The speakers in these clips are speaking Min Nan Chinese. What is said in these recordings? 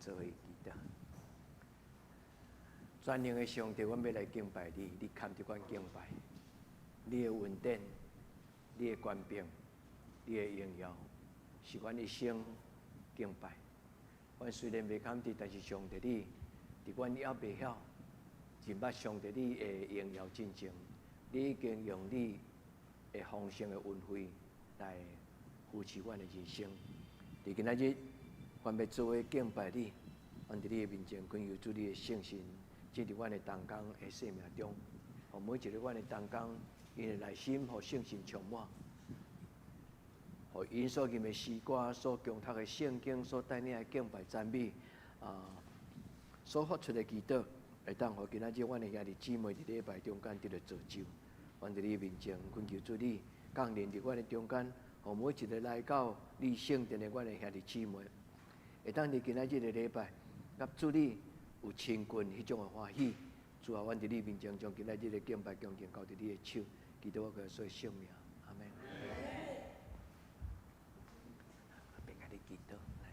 做伙祈禱。全能的上帝，阮欲來敬拜你，你堪得阮敬拜。你的恩典、你的權柄、你的榮耀，是阮一生敬拜。阮雖然袂堪得，但是上帝你，佇阮猶袂曉認捌上帝你的榮耀進前，你已經用你的豐盛的恩惠來扶持阮的人生。佇今仔日，阮欲做伙敬拜你，阮佇你的面前懇求主你的聖神進入阮的同工的生命中，予每一个阮的同工，𪜶的內心予聖神充滿，予𪜶所吟的詩歌、所誦讀的聖經、所帶領的敬拜讚美，所發出的祈禱，會當予今仔日阮的兄弟姊妹佇禮拜中間得著造就。阮佇你面前懇求主你降臨佇阮的中間，予每一个來到你聖殿的阮的兄弟姊妹，會當佇今仔日的禮拜，佮主你有親近彼種的歡喜。主啊，阮佇你面前將今仔日的敬拜恭敬交佇你的手，祈禱我耶穌的聖名，阿們。別共你祈禱。來。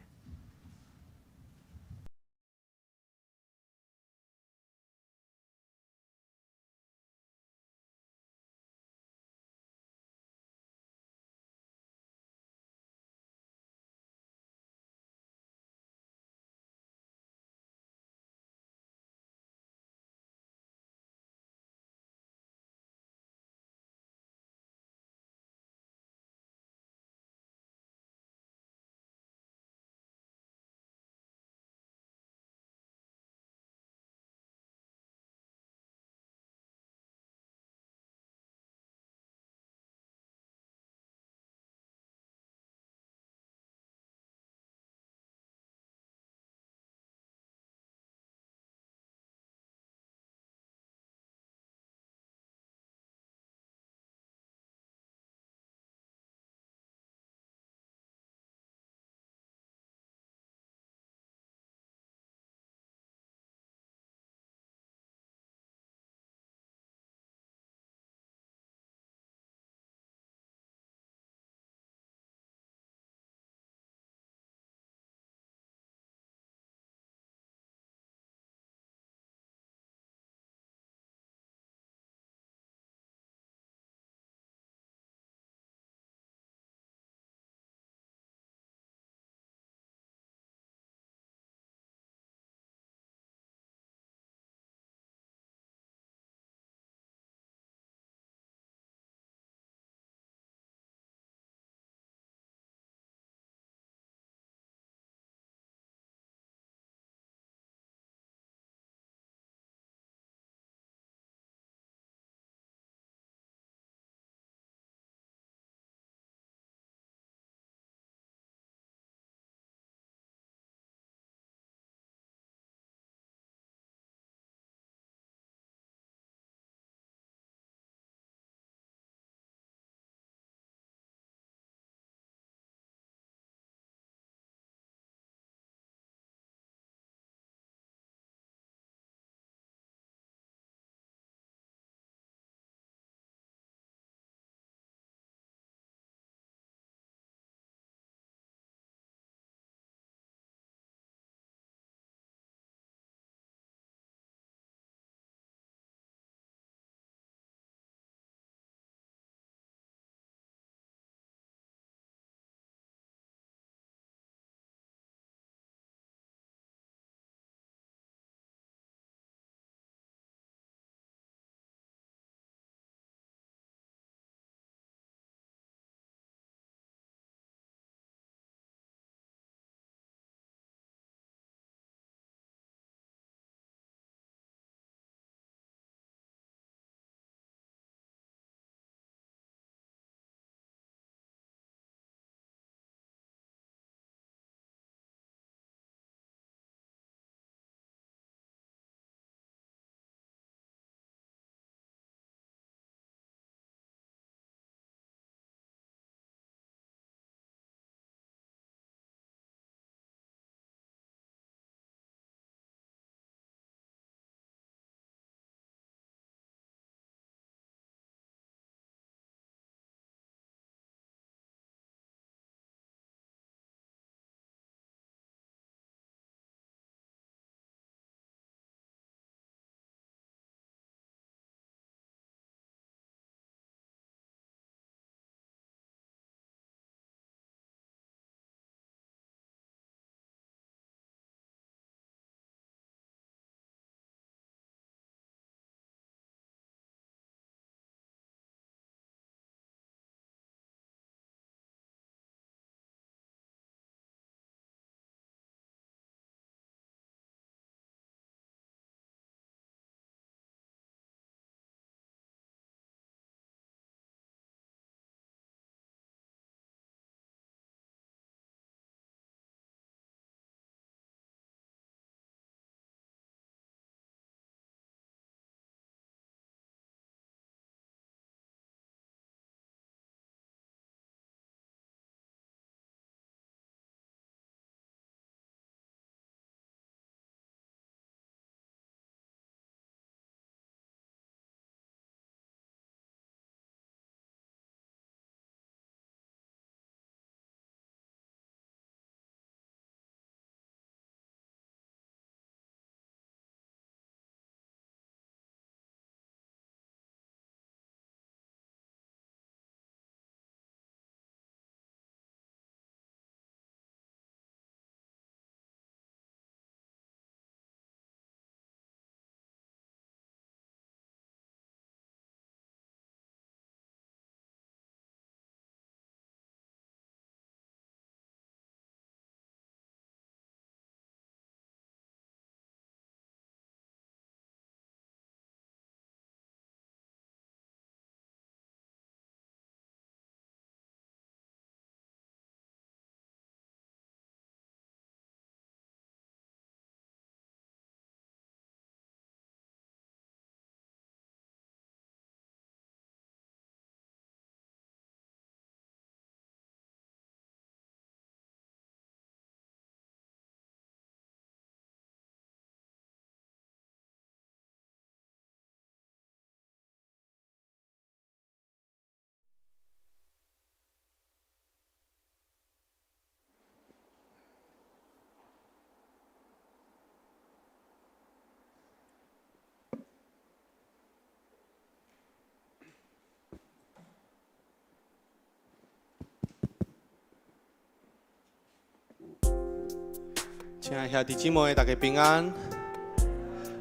親愛兄弟姊妹，大家平安。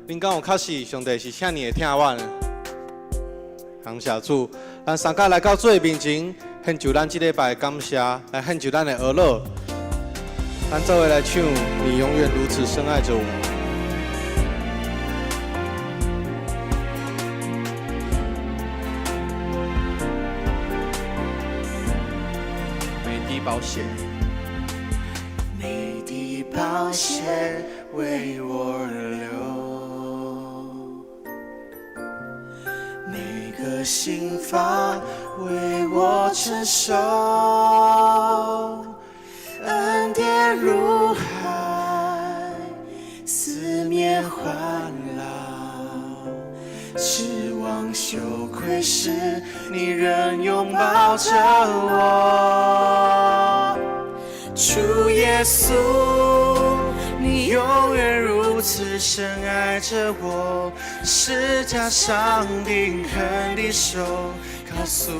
恁敢有確實上帝是遮爾會疼阮？感謝主，咱三家來到主的面前，獻上咱這禮拜的感謝，來獻上咱的哀樂。咱做伙來唱，你永遠如此深愛著我。每滴寶血，每滴寶血為我而流，每個刑罰為我承受，恩典如海，四面環繞，失望羞愧時，你仍擁抱著我。主耶穌，你永遠如此深愛著我，十架上釘痕的手告訴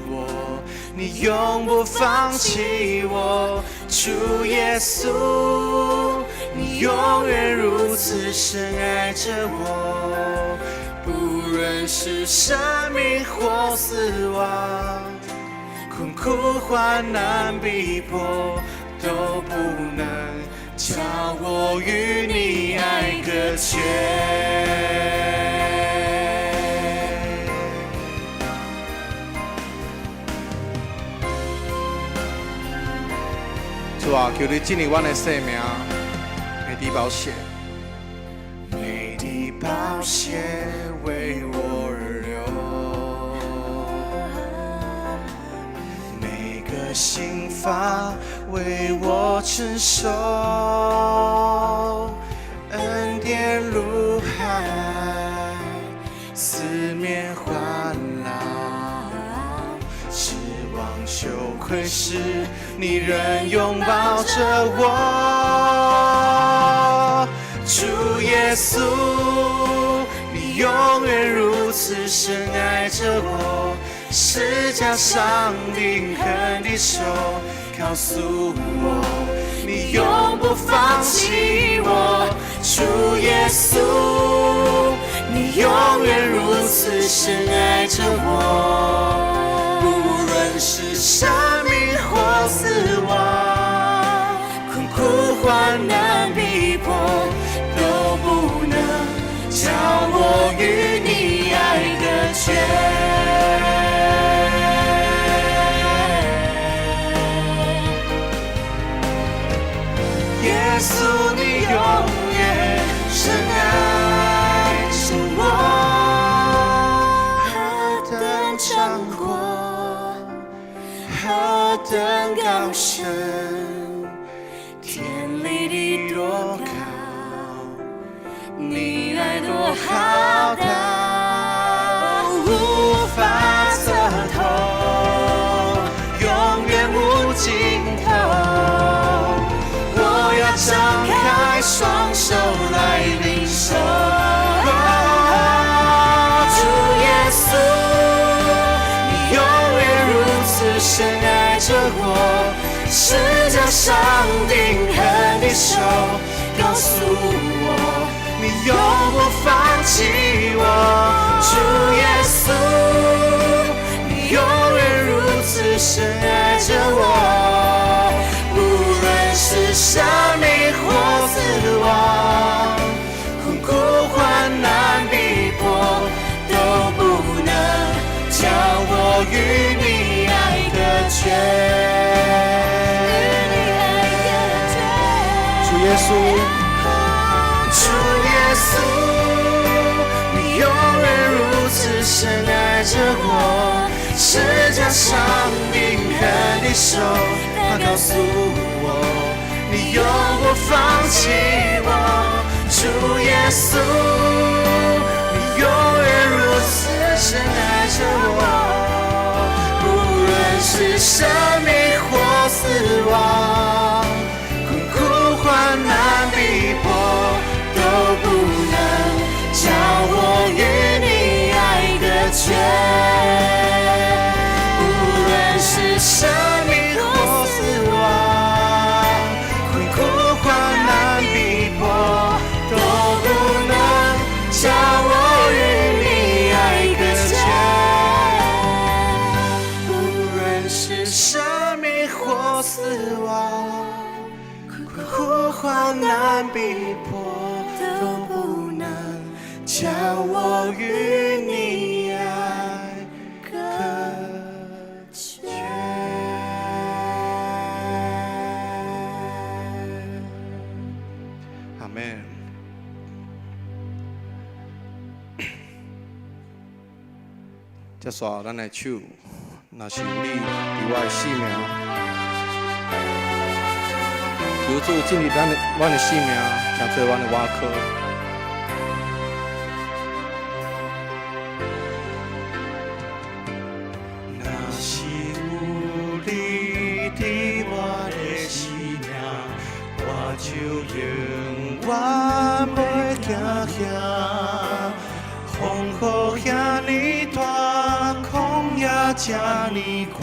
我，你永不放棄我。主耶穌，你永遠如此深愛著我，不論是生命或死亡，困苦患難逼迫，都不能叫我與你愛隔絕。主啊，求你進入阮的生命，每滴寶血，每滴寶血為我而流，每個刑罰為我承受，恩典如海，四面環繞，失望羞愧時，你仍擁抱著我。主耶穌，你永遠如此深愛著我，十架上釘痕的手告訴我，你永不放棄我。主耶穌，你永遠如此深愛著我，不論是生命或死亡，困苦患難逼迫，都不能叫我與你愛隔絕。耶穌，你永遠深愛著我，何等長闊，何等高深，天離地多高，你愛多浩大，無法測透，永遠無盡頭。我要張開雙手來領受。主耶穌，你永遠如此深愛著我，十架上釘痕的手告訴我，你永不放棄我。主耶穌，你永遠如此深愛著我，不論是生命或死亡，困苦患難逼迫，都不能叫我與你愛隔絕。主耶穌，主耶穌，你永遠如此深愛著我，十架上釘痕的手，它告訴我，你永不放棄我。主耶穌，你永遠如此深愛著我，不論是生命或死亡，困苦患難逼迫，都不能叫我與你愛隔絕。不論是生命或死亡，困苦患難逼患難逼迫都不能將我與你愛隔絕。阿門。這煞咱的手，若是有你佇我的生命，求主進入阮的生命，成做阮的倚靠。若是有你佇我的生命，我就永遠袂驚嚇。風雨遐爾大，曠野這爾闊，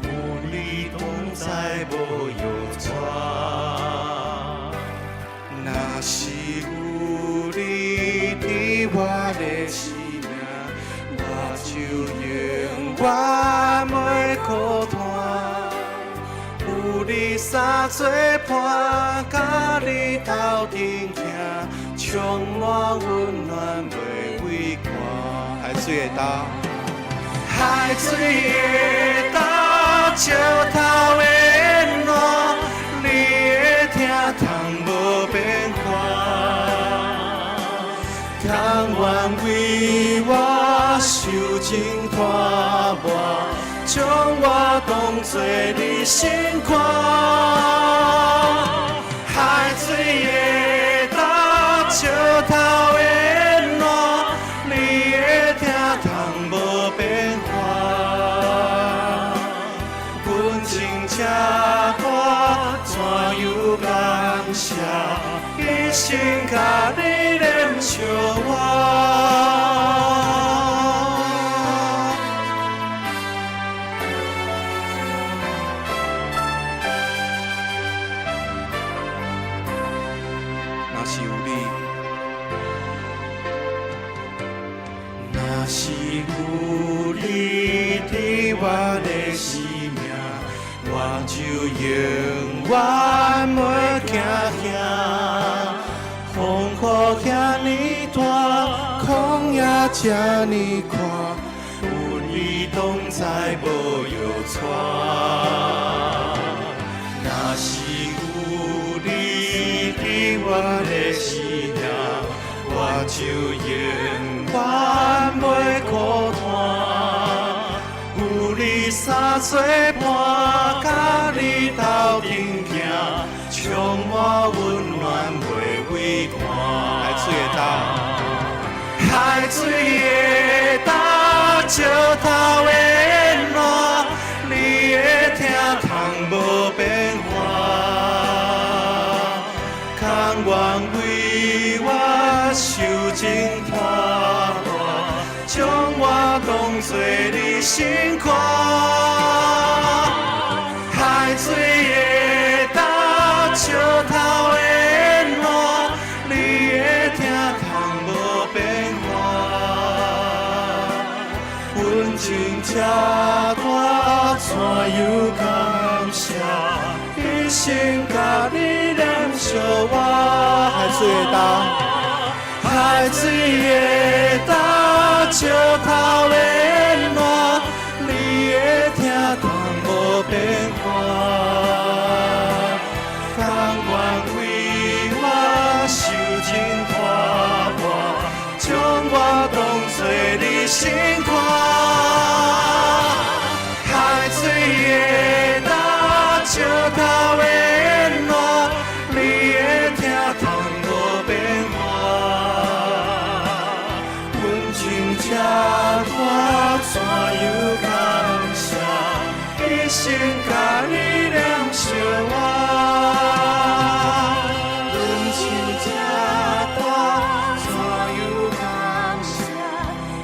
有你同在無搖掣。若是有你佇我的生命，我就永遠袂孤單。有你三做伴，佮你鬥陣行，充滿溫暖袂畏寒。海水會焦，海水會焦，石頭會爛，你的疼痛無變化。甘願為我受盡拖磨，將我當作你心肝。海水會焦，石頭會爛，你的疼痛無變化。阮情這大，怎樣感謝？一生佮你連相活。若是有你，若是有你佇我的生命，我就永遠袂驚嚇。風雨遐爾大，曠野這爾闊，有你同在無搖掣。若是有你佇我的生命，我就永遠袂孤單。有你三做伴，佮你鬥陣行，充滿溫暖袂畏寒。海水會焦，海水會焦，石頭會爛，你的疼痛無變化。甘願為我受盡拖磨，將我當作你心肝。海水會焦，石頭會爛，你的疼痛無變化。阮情這大，怎樣感謝？一生佮你連相活。海水會焦，海水會焦，石頭會爛，你的疼痛無變化。甘願為我受盡拖磨，將我當作你心肝。海水會焦，石頭會爛，你的疼痛無變化。阮情這大，怎樣感謝？一生佮你連相活。阮情這大，怎樣感謝？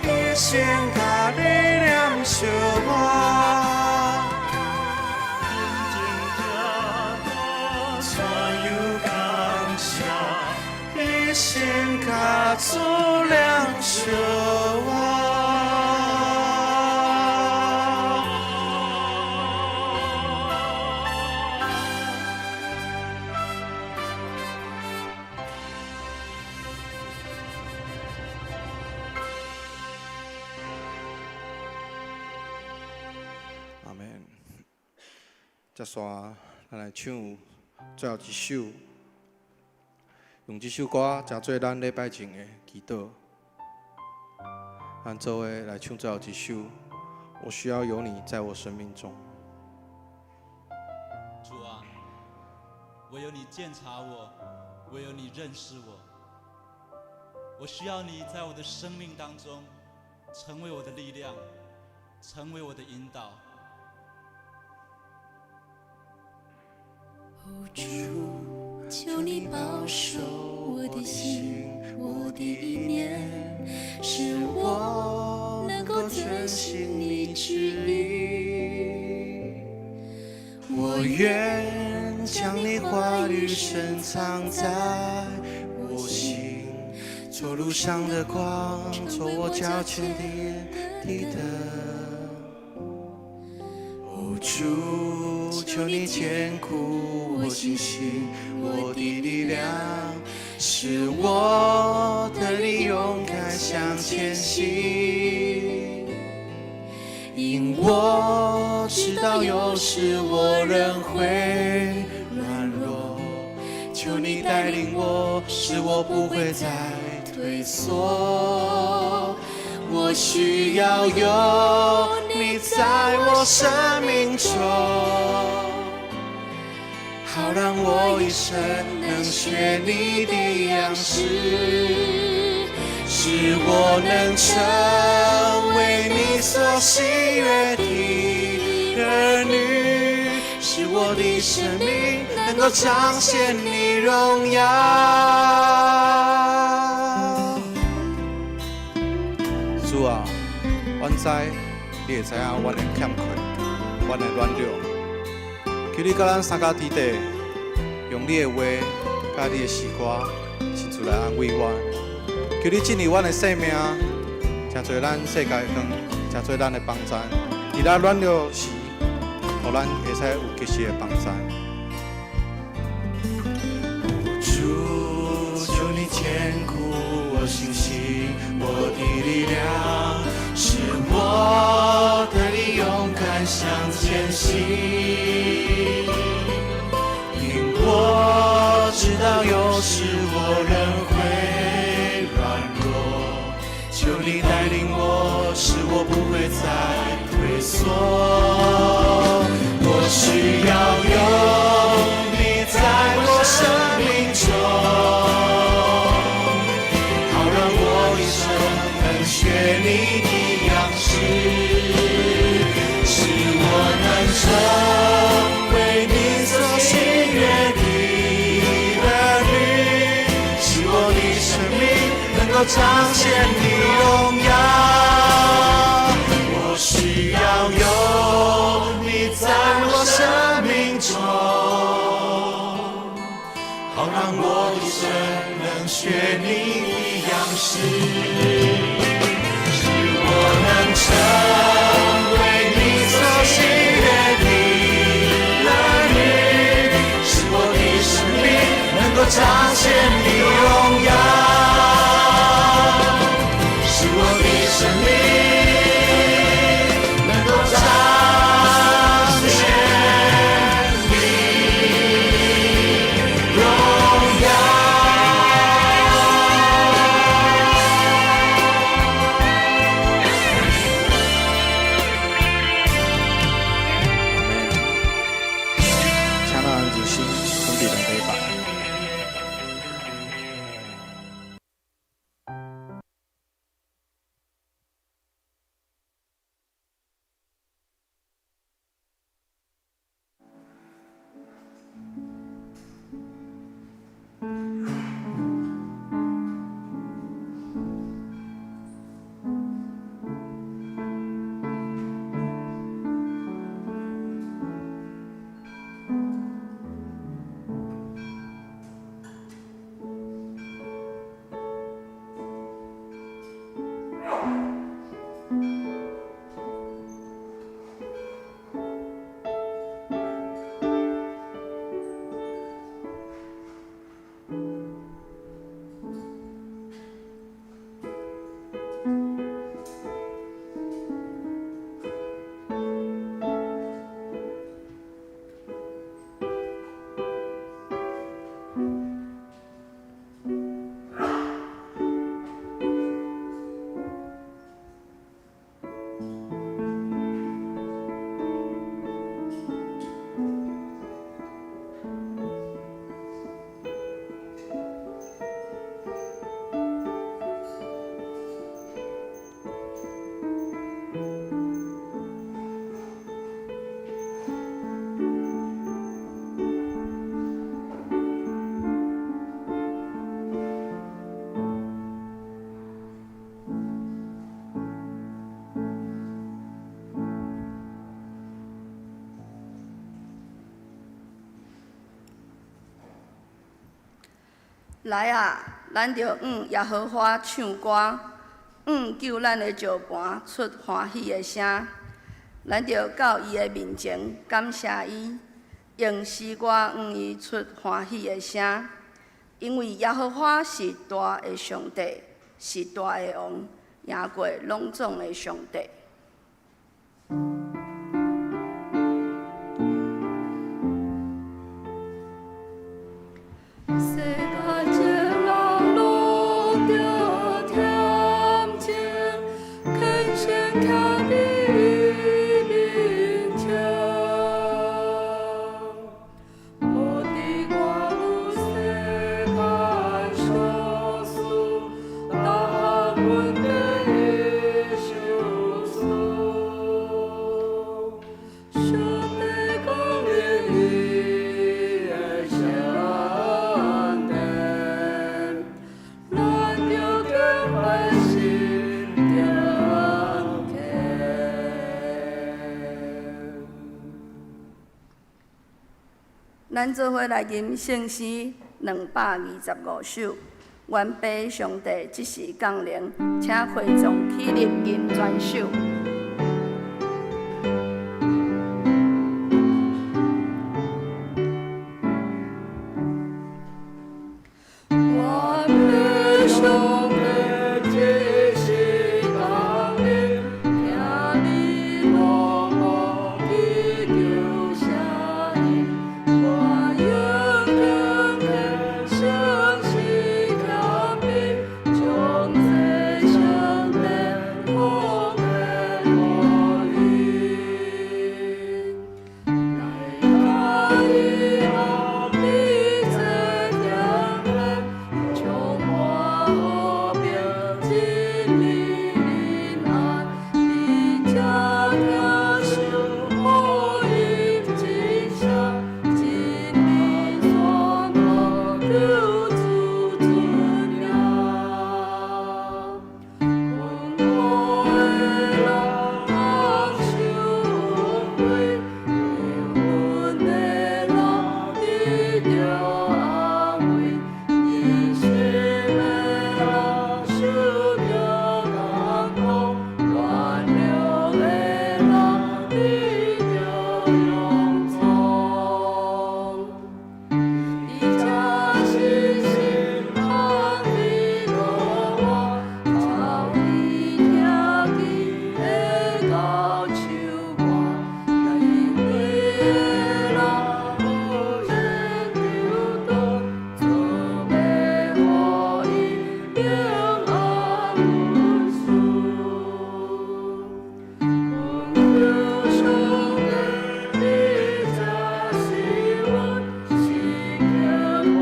一生佮你連相活。阮情這大，怎樣感謝？一生佮主連相活。接紲咱來唱最後一首，用這首歌成做咱禮拜前的祈禱。咱做伙來唱最後一首。我需要有你在我生命中。主啊，唯有你鑒察我，唯有你認識我。我需要你在我的生命當中，成為我的力量，成為我的引導。哦，主，求你保守我的心，我的意念，使我能夠遵行你旨意。我願將你話語深藏在我心，做路上的光，做我腳前的燈。哦，主，求你堅固我信心，我的力量，使我得力勇敢向前行。因我知道有時我仍會軟弱，求你帶領我，使我不會再退縮。我需要有你在我生命中，好讓我一生能學你的樣式，使我能成為你所喜悅的兒女，使我的生命能夠彰顯你榮耀。主啊，阮知你會知影阮的欠缺，阮的軟弱。求你佮咱相佮佇底，用你的話佮你的詩歌，親自來安慰阮。求你進入阮的生命，成做咱世界的光，成做咱的幫贊。佇咱軟弱時，予咱會使有及時的幫贊。主，求你堅固我信心，我的力量，使我得力勇敢向前行。因我知道有時我仍會軟弱，求你帶領我，使我不會再退縮。我需要有你在我生命中，好讓我一生能學你的樣式，使我能成為你所喜悅的兒女，使我的生命能夠彰顯你榮耀。我需要有你在我生命中，好讓我一生能學你的樣式，使我能成為你所喜悅的兒女，使我的生命能夠彰顯你榮耀，使我的生命能夠彰顯你榮耀。來啊，咱著向耶和華唱歌，向救咱的石磐出歡喜的聲。咱著到伊的面前感謝伊，用詩歌向伊出歡喜的聲。因為耶和華是大的上帝，是大的王，贏過攏總的上帝。世界一人落著恬靜，虔誠徛佇伊面前，無佇外有世間小事，逐項問題伊相思。上帝降臨伊的聖殿，咱著敬拜心中虔。咱做伙來吟聖詩225首，願父上帝這時降臨，請會眾起立吟全首。願父上帝這時降臨，聽你默默祈求聲音，歡迎敬虔誠實謙卑，將這聖殿奉獻予伊。來到以後，你這天門，充滿和平、真理、仁愛，佇這聽受福音真聲，真理宣布救主尊名。困苦的人通受恩惠，憂鬱的人得著安慰，忍心的人受著艰苦，軟弱的人得著勇壯。佇這信心通的歌我，朝伊聽見會到唱歌，因為的人有緣求道，主欲予伊平安穩順。懇求上帝，你這是阮時刻歡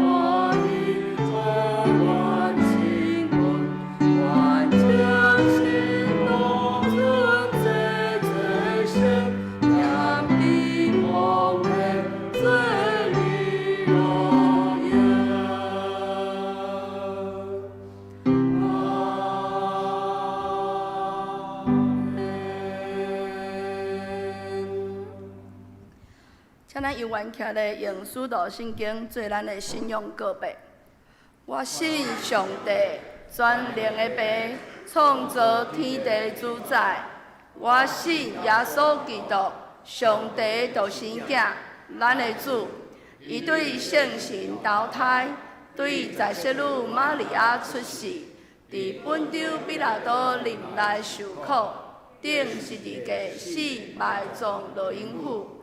喜，充滿親近，願將心當存這罪聖，謙卑奉獻做你榮耀。阿們。請咱猶原徛咧，用使徒信經做咱的信仰告白。我信上帝，全能的父，創造天地主宰。我信耶穌基督，上帝的獨生囝，咱的主。伊對聖神投胎，對在聖女瑪利亞出世，佇本丟彼拉多任內受苦，釘十字架死埋葬落陰府。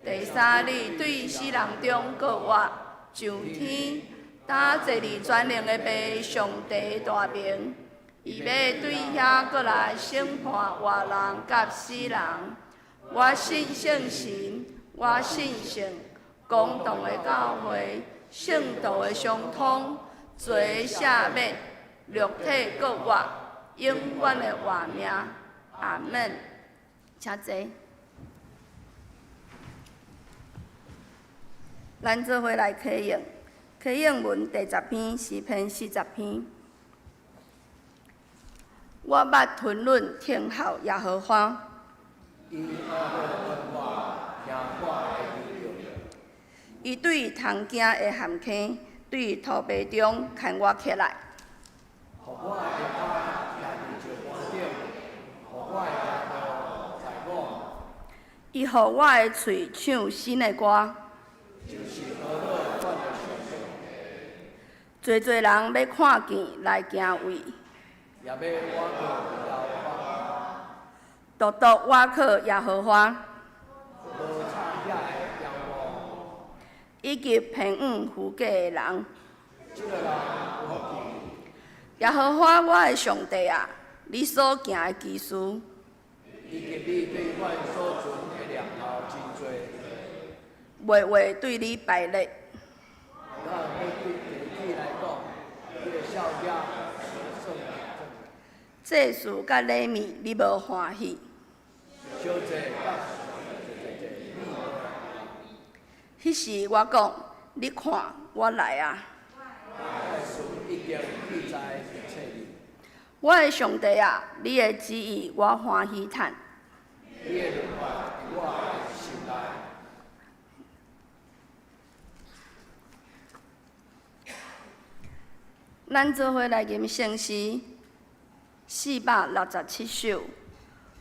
第三日對死人中復活，上天，擔坐佇全能的父上帝大明。伊欲對遐閣來審判活人佮死人。我信聖神，我信聖公同的教會，聖徒的相通，罪的赦免，肉體復活，永遠的活命。阿們。請坐。咱做伙來啟用，啟用文第十篇，詩篇40篇。我捌吞忍聽候耶和華。伊對通行的陷坑，對對塗白中牽我起來。予我的跤徛佇石盤頂，予我的行路在穩。伊予我的喙唱新的歌。就是呵咾阮的上帝。濟濟人欲看見來敬畏。也欲倚靠耶和華。獨獨倚靠耶和華。無插遐的煙霧。以及騙嚶虛假的人。這个人有福氣。耶和華我的上帝啊，你所行的奇事。以及你對阮所存的念頭真濟。袂話對你敗裂。咱欲對提起來講，你的數額無算祭祀佮禮物，你無歡喜。燒祭佮祭你無彼時我講，你看我來啊！事已經記載佇冊裡。我的上帝啊，你的旨意我歡喜趁。你的律法佇我的心內。咱做伙來吟聖詩467首，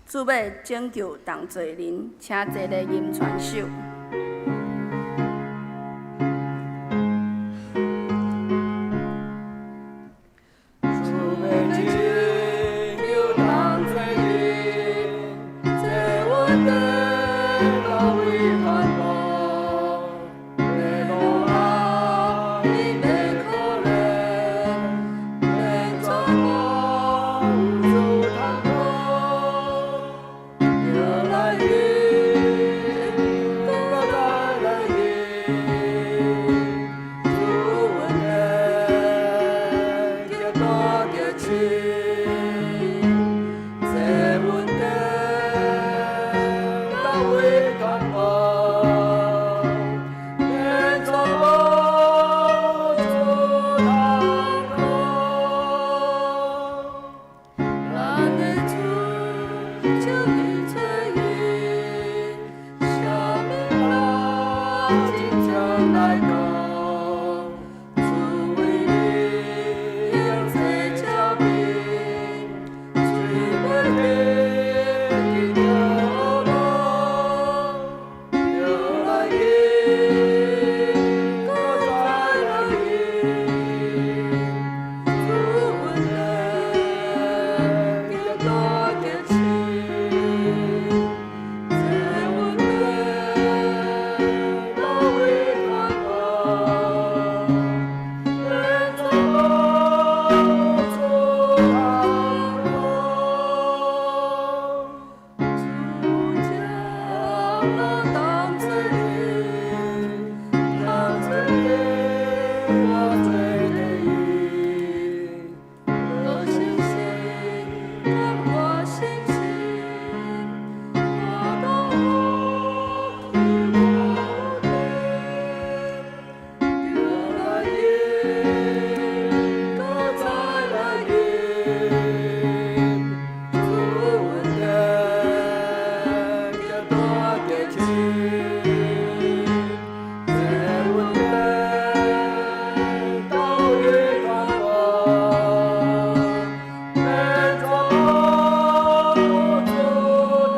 主欲拯救同罪人，請坐咧吟傳首。主欲拯救同罪人，這恩典到位傳播，迷路人伊免可憐，免绝望有主通講，著來吟，閣再來吟，主恩典極大極深，這恩典到位傳播，免绝望有主通講。咱的主，求你垂允，啥物人真正來講，主為你用這照片，嘴尾的緊著路，著來吟，閣再來吟，主恩典極大極深，這恩典到位傳播，免绝望有主通講。主將我當罪人，當罪人，我罪的義。我相信，當我相信，我當我去我的，著來吟，閣再來吟，主恩典極大極深，這恩典到位傳播，免绝望有主通講。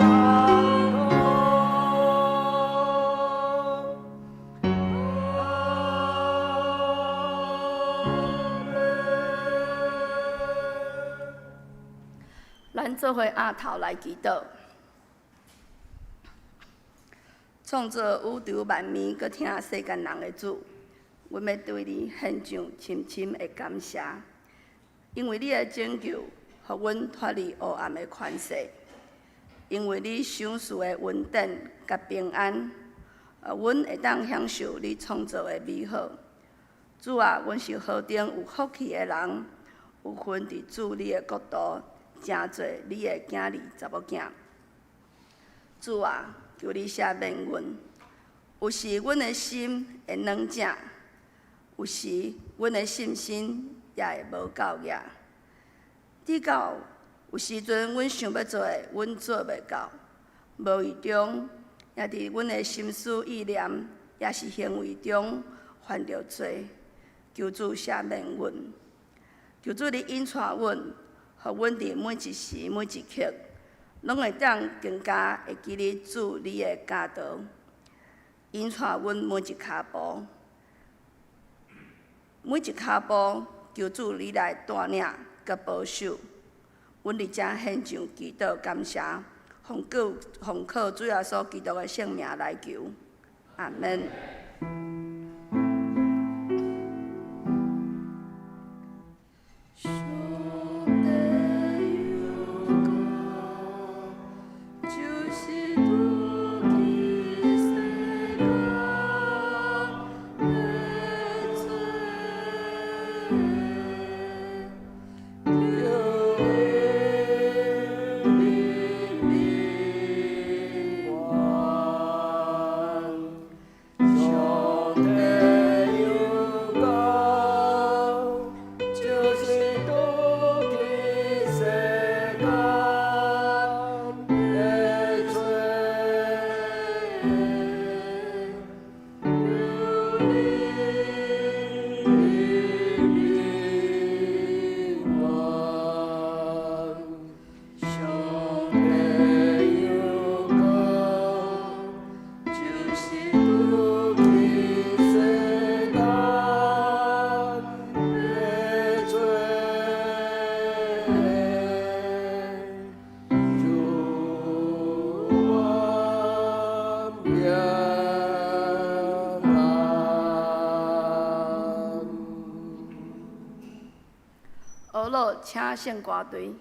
阿們。咱做伙阿頭來祈禱，創造宇宙萬物，閣疼世間人的主，阮欲對你獻上深深的感謝，因為你的拯救，予阮脫離黑暗的權勢，因為你賞賜的恩典佮平安，阮會當享受你創造的美好。主啊，阮是何等有福氣的人，有份佇主你的國度，成做你的囝兒查某囝。主啊，求你赦免阮。有時阮的心會軟正，有時阮的信心也會無夠額。直到有時陣，阮想欲做的，阮做袂到，無意中也佇阮的心思意念，抑是行為中犯著罪。求主赦免阮，求主你引帶阮，予阮佇每一時每一刻，攏會當更加會記得主你的教導，引帶阮每一跤步，每一跤步，求主你來帶領佮保守。阮佇遮獻上祈禱感謝，奉靠主耶穌基督的聖名來求，阿門。上帝有講，就是拄去世間的罪，叫伊明明上帝有講，就是拄去世間的罪，叫你明上帝有講，就是拄去世間的罪，主我平安。俄洛，請聖歌隊。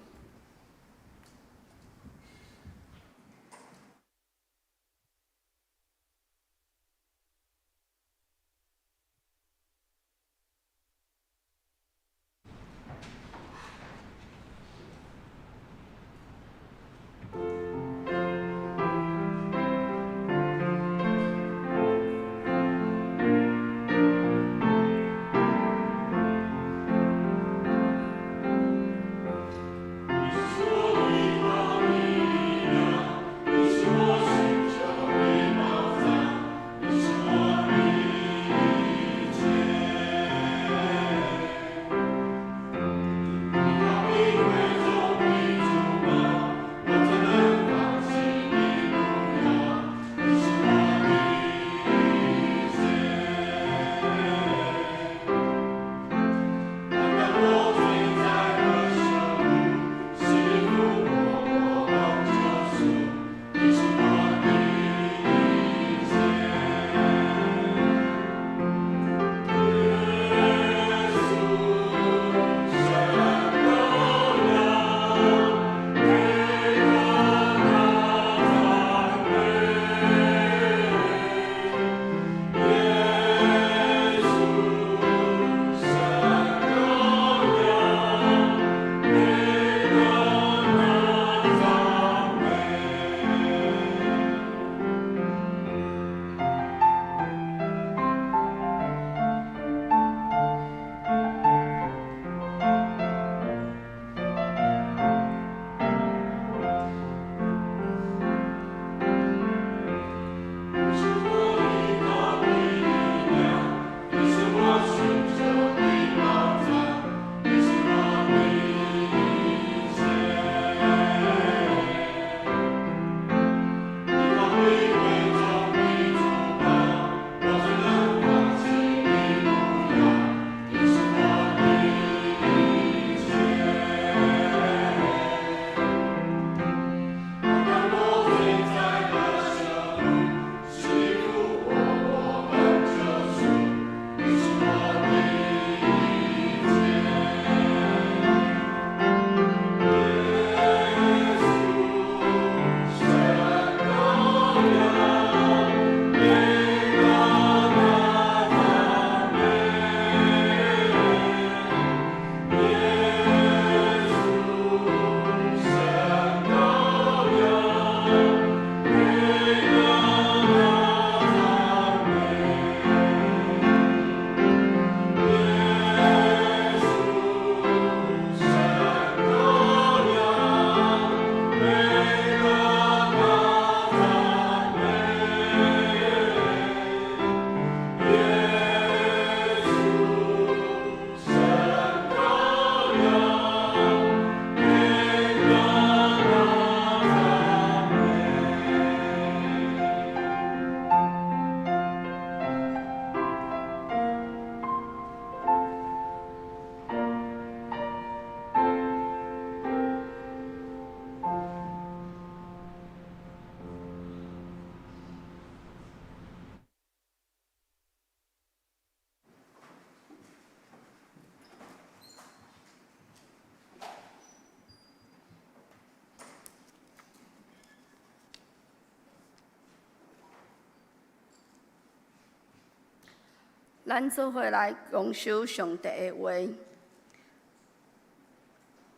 咱做伙來共守上帝的話。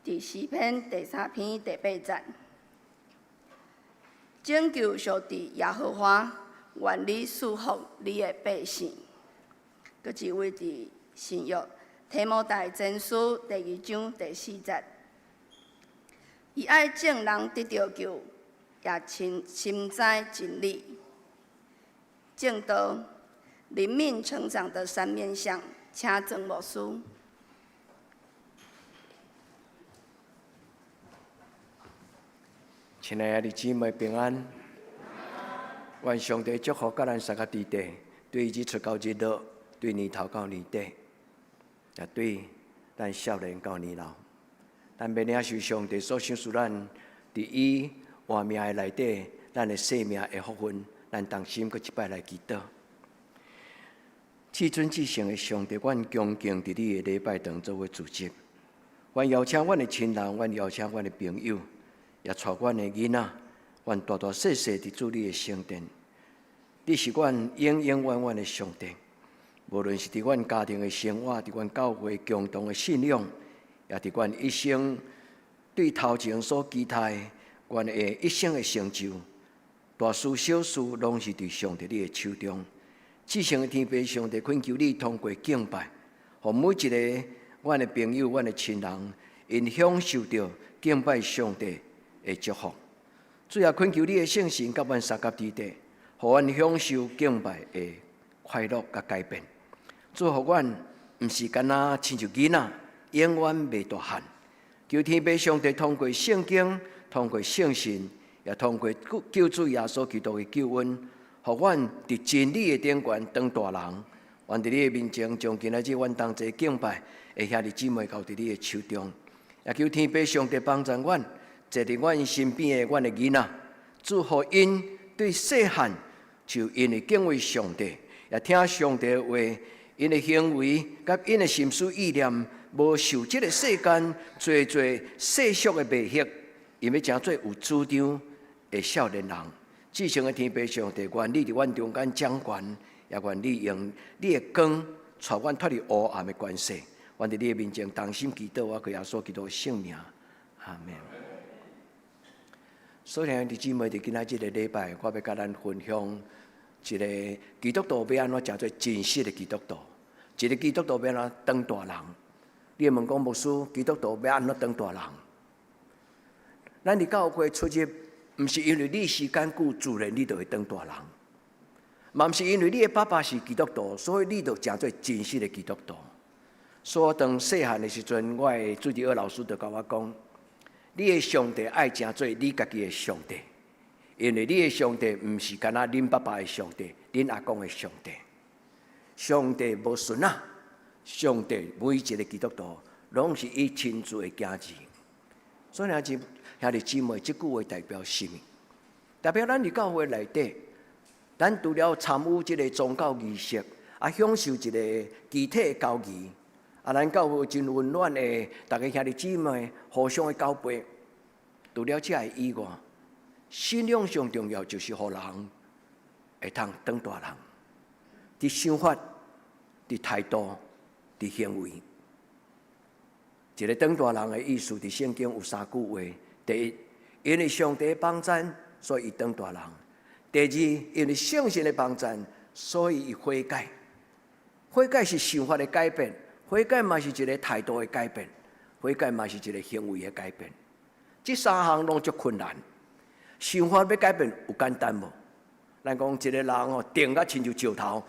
佇詩篇第三篇第八節，拯救上帝耶和華，願你賜福你的百姓。閣一位佇新約提摩太前書第二章第四節，伊愛眾人得著救，也深深知真理。證道靈命成長的三面向，請曾牧師。親愛的姊妹平安，願上帝祝福佮咱三個弟弟，對日出到日落，對年頭到年底，也對咱少年到年老。咱欲領受上帝所賞賜咱，佇伊活命的內底，咱的生命的福分，咱同心閣一擺來祈禱。至尊至聖的上帝，阮恭敬佇你的禮拜堂做伙聚集，阮邀請阮的親人，阮邀請阮的朋友。也帶阮的囡仔，阮大大細細佇主你的聖殿，你是阮永永遠遠的上帝。無論是佇阮家庭的生活，佇阮教會共同的信仰，也佇阮一生對頭前所期待，阮的一生的成就，大事小事攏是佇上帝你的手中。至聖的天父上帝，懇求你通過敬拜，予每一个阮的朋友、阮的親人，𪜶享受著敬拜上帝的祝福。主啊，懇求你的聖神佮阮相佮佇底，予阮享受敬拜的快樂佮改變。主，予阮毋是干焦親像囡仔，永遠袂大漢。求天父上帝通過聖經，通過聖神，也通過救主耶穌基督的救恩，予阮佇真理的頂懸當大人。願佇你的面前，將今仔日阮同齊敬拜的兄弟姊妹交佇你的手中。也求天父上帝幫助阮。坐佇阮身邊的阮的囡仔，祝福𪜶對細漢就因為敬畏上帝，也聽上帝的話，𪜶的行為佮𪜶的心思意念，無受這个世間濟濟世俗的迷惑，𪜶欲成做有主張的少年人。至聖的天父上帝，願你佇阮中間掌權，也願你用你的光帶阮脫離黑暗的權勢。願佇你的面前同心祈禱，我靠耶穌基督的聖名，阿們。所以兄弟姊妹，佇今仔這个禮拜，我欲佮咱分享一个基督徒欲按怎成做真實的基督徒，一个基督徒欲按怎當大人。你會問講牧師，基督徒欲按怎當大人？咱佇教會出入，毋是因為你時間久，自然你就會當大人，嘛毋是因為你的爸爸是基督徒，所以你就成做真實的基督徒。所以我當細漢的時陣，我的主日學老師就共我講。你的上帝愛成做你家己的上帝，因為你的上帝毋是干焦恁爸爸的上帝、恁阿公的上帝。上帝無孫仔，上帝每一个基督徒攏是伊親自的囝兒。所以兄弟兄弟姊妹，這句話代表啥物？代表咱佇教會內底，咱除了參與這个宗教儀式，啊，享受一个肢體的交誼。啊，咱教會真溫暖的，逐家兄弟姊妹互相的交陪。除了這个以外，信仰上重要就是予人會通當大人，佇想法、佇態度、佇行為。一个當大人的意思，佇聖經有三句話：第一，因為上帝幫贊，所以伊當大人；第二，因為聖神的幫贊，所以伊悔改。悔改是想法的改變。悔改嘛是一个態度的改變，悔改嘛是一个行為的改變。這三項攏足困難。想法欲改變有簡單無？咱講一个人哦，定甲親像石頭，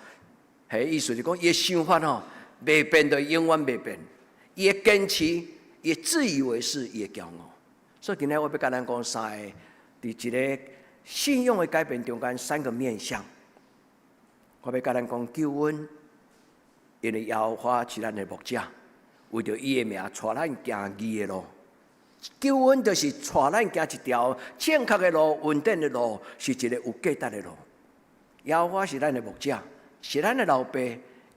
彼意思是講伊的想法吼，袂變就永遠袂變。伊會堅持，伊會自以為是，伊會驕傲。所以今仔我欲共咱講三个，佇一个信仰的改變中間三個面向。我欲共咱講救恩。因為耶和華是咱的牧者，為著伊的名帶咱行義的路。救恩就是帶咱行一條正確的路、穩定的路，是一个有價值的路。耶和華是咱的牧者，是咱的老爸，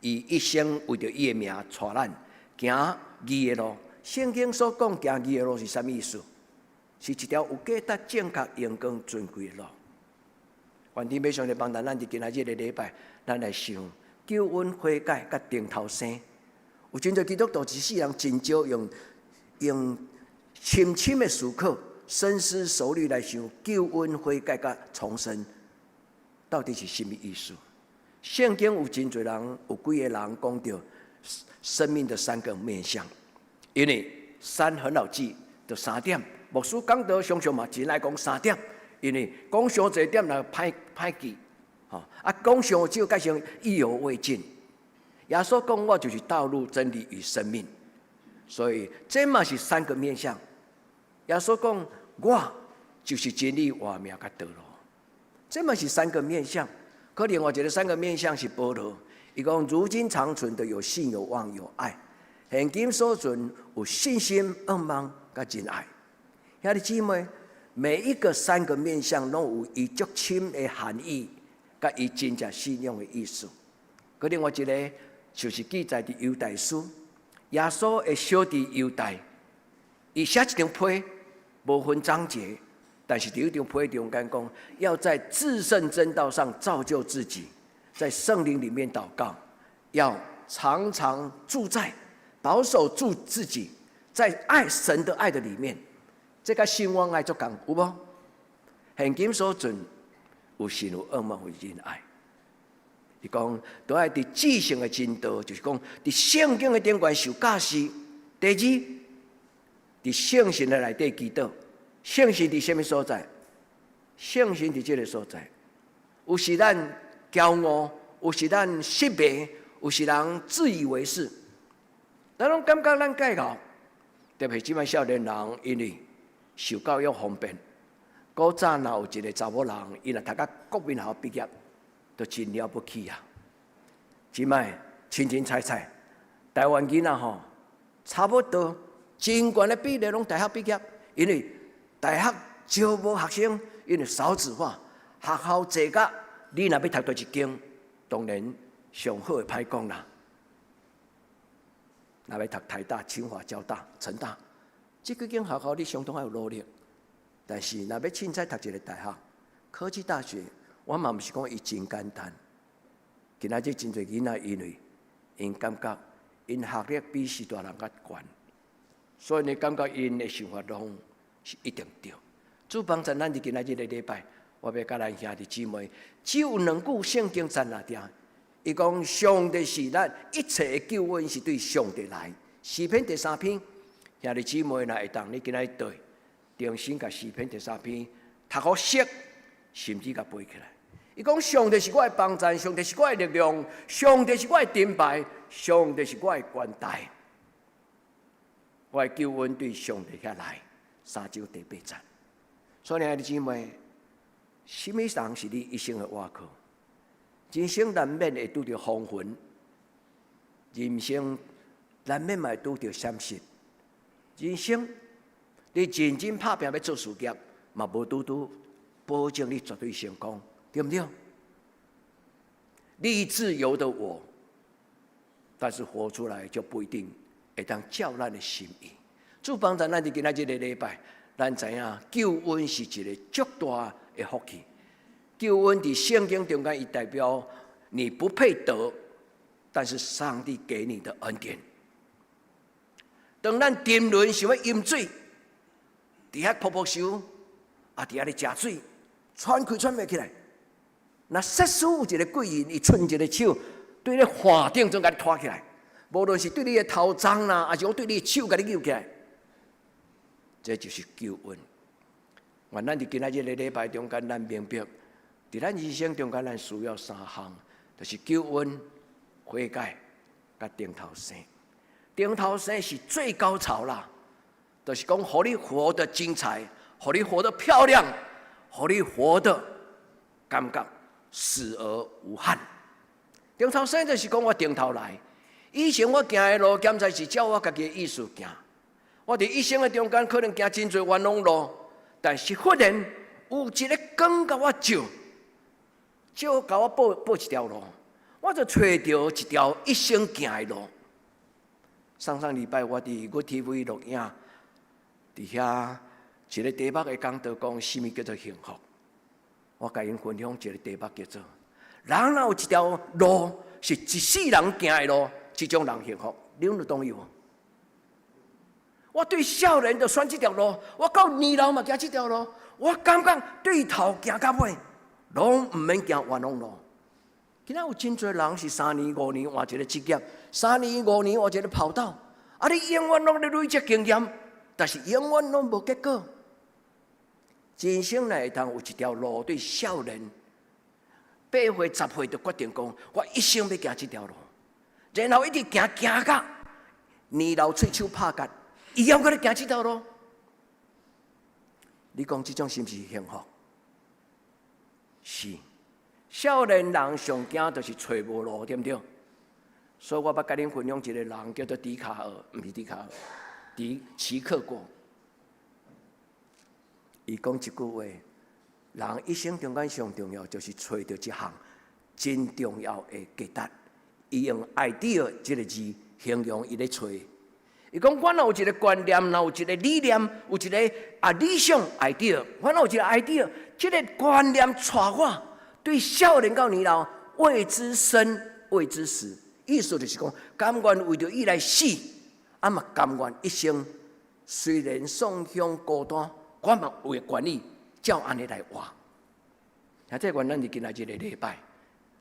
伊一生為著伊的名帶咱行義的路。聖經所講行義的路是啥物意思？是一條有價值、正確、榮光、尊貴的路。願天父上帝幫助咱，佇今仔日的禮拜，咱來想。救恩、悔改、佮重頭生。有真濟基督徒一世人真少用深深的思考、深思熟慮來想救恩、悔改、佮重生，到底是啥物意思？聖經有真濟人，有幾個人講著生命的三個面向，因為三很好記，就三點。牧師講道常常嘛真愛講三點，因為講傷濟點來歹歹記，吼啊講傷少，改成意猶未盡。耶穌講我就是道路、真理與生命，所以這嘛是三個面向。耶穌講我就是真理、活命佮道路，這嘛是三個面向。可另外一個三個面向是保羅，伊講如今長存的有信、有望、有愛。現今所存有信心、盼望佮真愛。兄弟姊妹，每一個三個面向攏有伊足深的含義，佮伊真正信仰的意思。閣另外一個就是記載佇猶大書，耶穌的小弟猶大，伊寫一張批，無分章節，但是佇彼張批中間講，要在至聖真道上造就自己，在聖靈裡面禱告，要常常住在保守住自己，在愛神的愛的裡面。這佮信望愛足仝有無？現今所存有信有盼望有仁愛。伊講都愛佇至聖的真道，就是講佇聖經的頂懸受教示。第二，佇聖神的內底祈禱。聖神佇啥物所在？聖神佇這个所在。有時咱驕傲，有時咱失敗，有時人自以為是。咱攏感覺咱蓋好，特別這擺少年人，因為受教育方便。古早若有一個查某人，伊若讀甲國民學校畢業，就真了不起啊！這擺凊凊彩彩，台灣囡仔吼，差不多真懸的比例攏大學畢業，因為大學招無學生，因為少子化，學校濟甲你若欲讀佗一間，當然上好會歹講啦。若欲讀台大、清華、交大、成大，這幾間學校你相當愛有努力。但是若欲凊彩讀一個大學，科技大學，我嘛毋是講伊真簡單。今仔日真濟囡仔因為𪜶感覺𪜶學歷比序大人較懸，所以呢感覺𪜶的想法攏是一定對。主幫助咱佇今仔日個禮拜，我欲佮咱兄弟姊妹，只有兩句聖經讚來聽。伊講上帝是咱一切的救恩是對上帝來。詩篇第三篇，兄弟姊妹若會當，你今仔日對，重新共詩篇第三篇讀予熟，甚至共背起來。伊講上帝是我的幫贊，上帝是我的力量，上帝是我的盾牌，上帝是我的關台。我的救恩對上帝遐來，三章第八節。所以兄弟姊妹，啥物人是你一生的倚靠？人生難免會拄著風雲，人生難免嘛會拄著閃失。人生你認真拍拚欲做事業，嘛無拄拄保證你絕對成功，對毋對？立志由得我，但是活出來就不一定會當照咱的心意。主幫助咱佇今仔這个禮拜，咱知影救恩是一个足大的福氣。救恩佇聖經中間，伊代表你不配得，但是上帝給你的恩典。當咱沉淪想欲飲水，佇遐噗噗泅，啊，佇遐咧食水，喘氣喘袂起來。若設使有一个貴人，伊伸一个手，對你岸頂陣共你拖起來，無論是對你的頭鬃啦，抑是講對你的手共你揪起來，這就是救恩。願咱佇今仔日个禮拜中間，咱明白，佇咱人生中間，咱需要三項，就是救恩、悔改、佮重頭生。重頭生是最高潮啦，就是講，予你活得精彩，予你活得漂亮，予你活得感覺死而無憾。重頭生就是講我重頭來，以前我行的路，敢才是照我家己的意思行。我佇一生的中間，可能行真濟冤枉路，但是忽然有一个光共我照，照共我報報一條路，我就揣著一條一生行的路。上上禮拜我佇 GOOD TV 錄影，佇遐一個題目的講道講，啥物叫做幸福？我共𪜶分享一個題目叫做：人若有一條路，是一世人行的路，這種人幸福，你有同意無？我對少年就選這條路，我到年老嘛行這條路，我感覺對頭行到尾，攏毋免行冤枉路。今仔有真濟人是3年5年換一個職業，3年5年換一個跑道，啊！你永遠攏咧累積經驗，但是永遠攏無結果。人生若會當有一條路，對少年8歲10歲就決定講，我一生欲行這條路，然後一直行行到年老喙鬚拍結，伊猶閣咧行這條路。你講這種是毋是幸福？是。少年人上驚就是揣無路，對毋對？所以我欲共恁分享一個人，叫做笛卡爾，毋是笛卡爾，笛齊克果。伊講一句話：人一生中間上重要就是揣著一項真重要的價值。伊用 idea 這個字形容伊咧揣。伊講，我若有一個觀念，若有一個理念，有一個理想 idea，我若有一個 idea，這個觀念帶我對少年到年老，為之生，為之死。意思就是講，甘願為著伊來死，啊嘛甘願一生雖然喪鄉孤單，我嘛有願意照按呢來活。啊，這願咱佇今仔日個禮拜，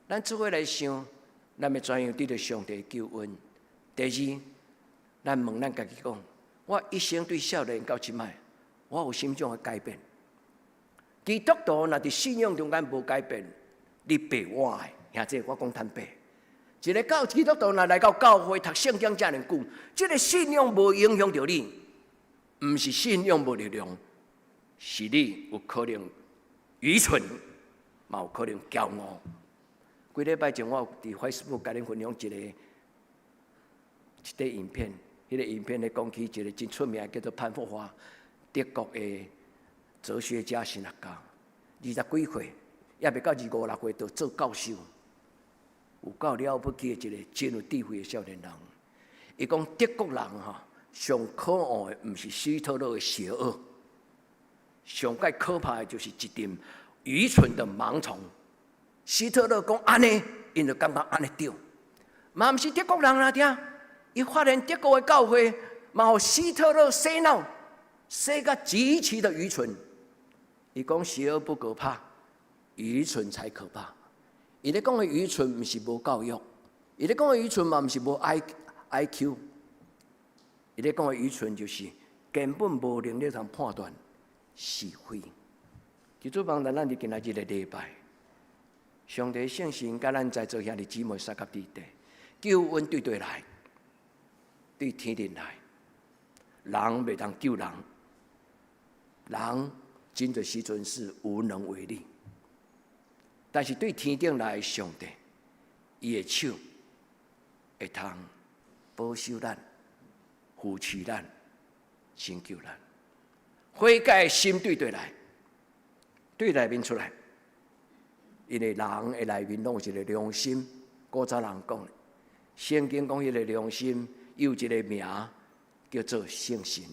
咱做伙來想，咱欲怎樣得著上帝救恩？第二，咱問咱家己講：我一生對少年到這擺，我有啥物種的改變？基督徒若佇信仰中間無改變，你白活的。兄弟，我講坦白，一個教基督徒若來到教會讀聖經遮爾久，這個信仰無影響著你，毋是信仰無力量，是你有可能愚蠢，嘛有可能驕傲。幾禮拜前我有佇 Facebook 共恁分享一塊影片，彼個影片咧講起一個真出名叫做潘霍華，德國的哲學家、神學家，20幾歲，猶未到25、6歲就做教授，有夠了不起的一個真有智慧的少年人。伊講德國人吼，上可惡的毋是希特勒的邪惡，上蓋可怕的就是一陣愚蠢的盲從。希特勒講按呢，𪜶就感覺按呢對。嘛毋是德國人啦，聽，伊發現德國的教會嘛予希特勒洗腦，洗甲極其的愚蠢。伊講邪惡不可怕，愚蠢才可怕。伊咧講的愚蠢毋是無教育，伊咧講的愚蠢嘛毋是無 IQ。伊咧講的愚蠢就是根本無能力通判斷是非。求主幫助咱佇今仔日個禮拜，上帝聖神佮咱在座兄弟姊妹相佮佇底，救恩對佗來，對天頂來，人袂當救人，人真濟時陣是無能為力，但是對天頂來的上帝，伊的手會通保守咱、扶持咱、拯救咱。悔改的心對佗來，對內面出來，因為人的內面攏有一個良心。古早人講，聖經講彼個良心有一個名叫做聖神。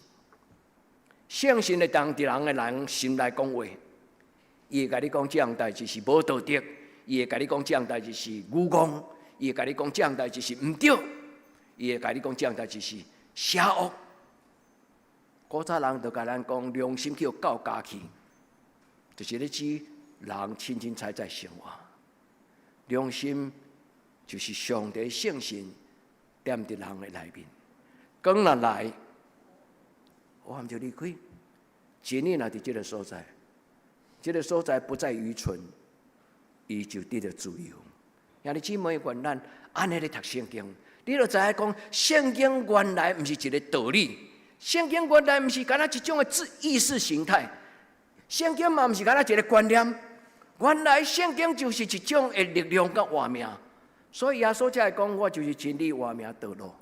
聖神會當佇人的人心內講話，伊會共你講這項代誌是無道德，伊會共你講這項代誌是愚戇，伊會共你講這項代誌是毋對，伊會共你講這項代誌是邪惡。古早人就共咱講，良心去予狗咬去，就是咧指人凊凊彩彩生活。良心就是上帝聖神踮佇人的內面，光若來，黑暗就離開。真理若佇這個所在，這個所在不再愚蠢，伊就得著自由。兄弟姊妹，願咱按呢咧讀聖經，你就知影講聖經原來毋是一個道理，聖經原來毋是干焦一種的意識形態，聖經嘛毋是干焦一個觀念，原來聖經就是一種的力量佮活命。所以耶穌才會講，我就是真理、活命、道路。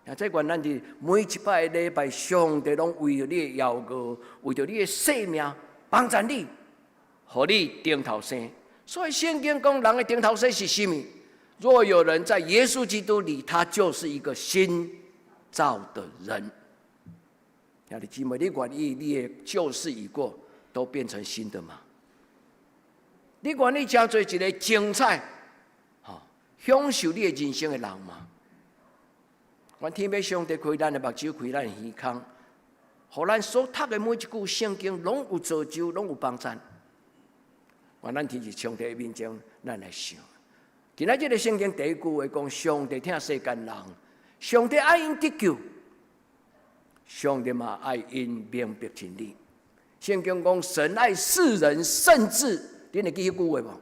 啊，這願咱佇每一擺禮拜，上帝攏為著你的禱告，為著你的性命幫贊你，予你重頭生。所以聖經講，人的重頭生是啥物？若有人在耶穌基督裡，他就是一個新造的人。兄弟姊妹，你願意你的舊事已過，都變成新的嗎？你願意成做一個精彩？吼，享受你的人生的人嗎？願天父上帝開咱的目睭，開咱的耳孔，予咱所讀的每一句聖經，攏有造就，攏有幫贊。願咱佇上帝的面前，咱來想。今仔這个聖經第一句話講：上帝疼世間人，上帝愛𪜶得救，上帝嘛愛𪜶明白真理。聖經講神愛世人，甚至恁會記彼句話無？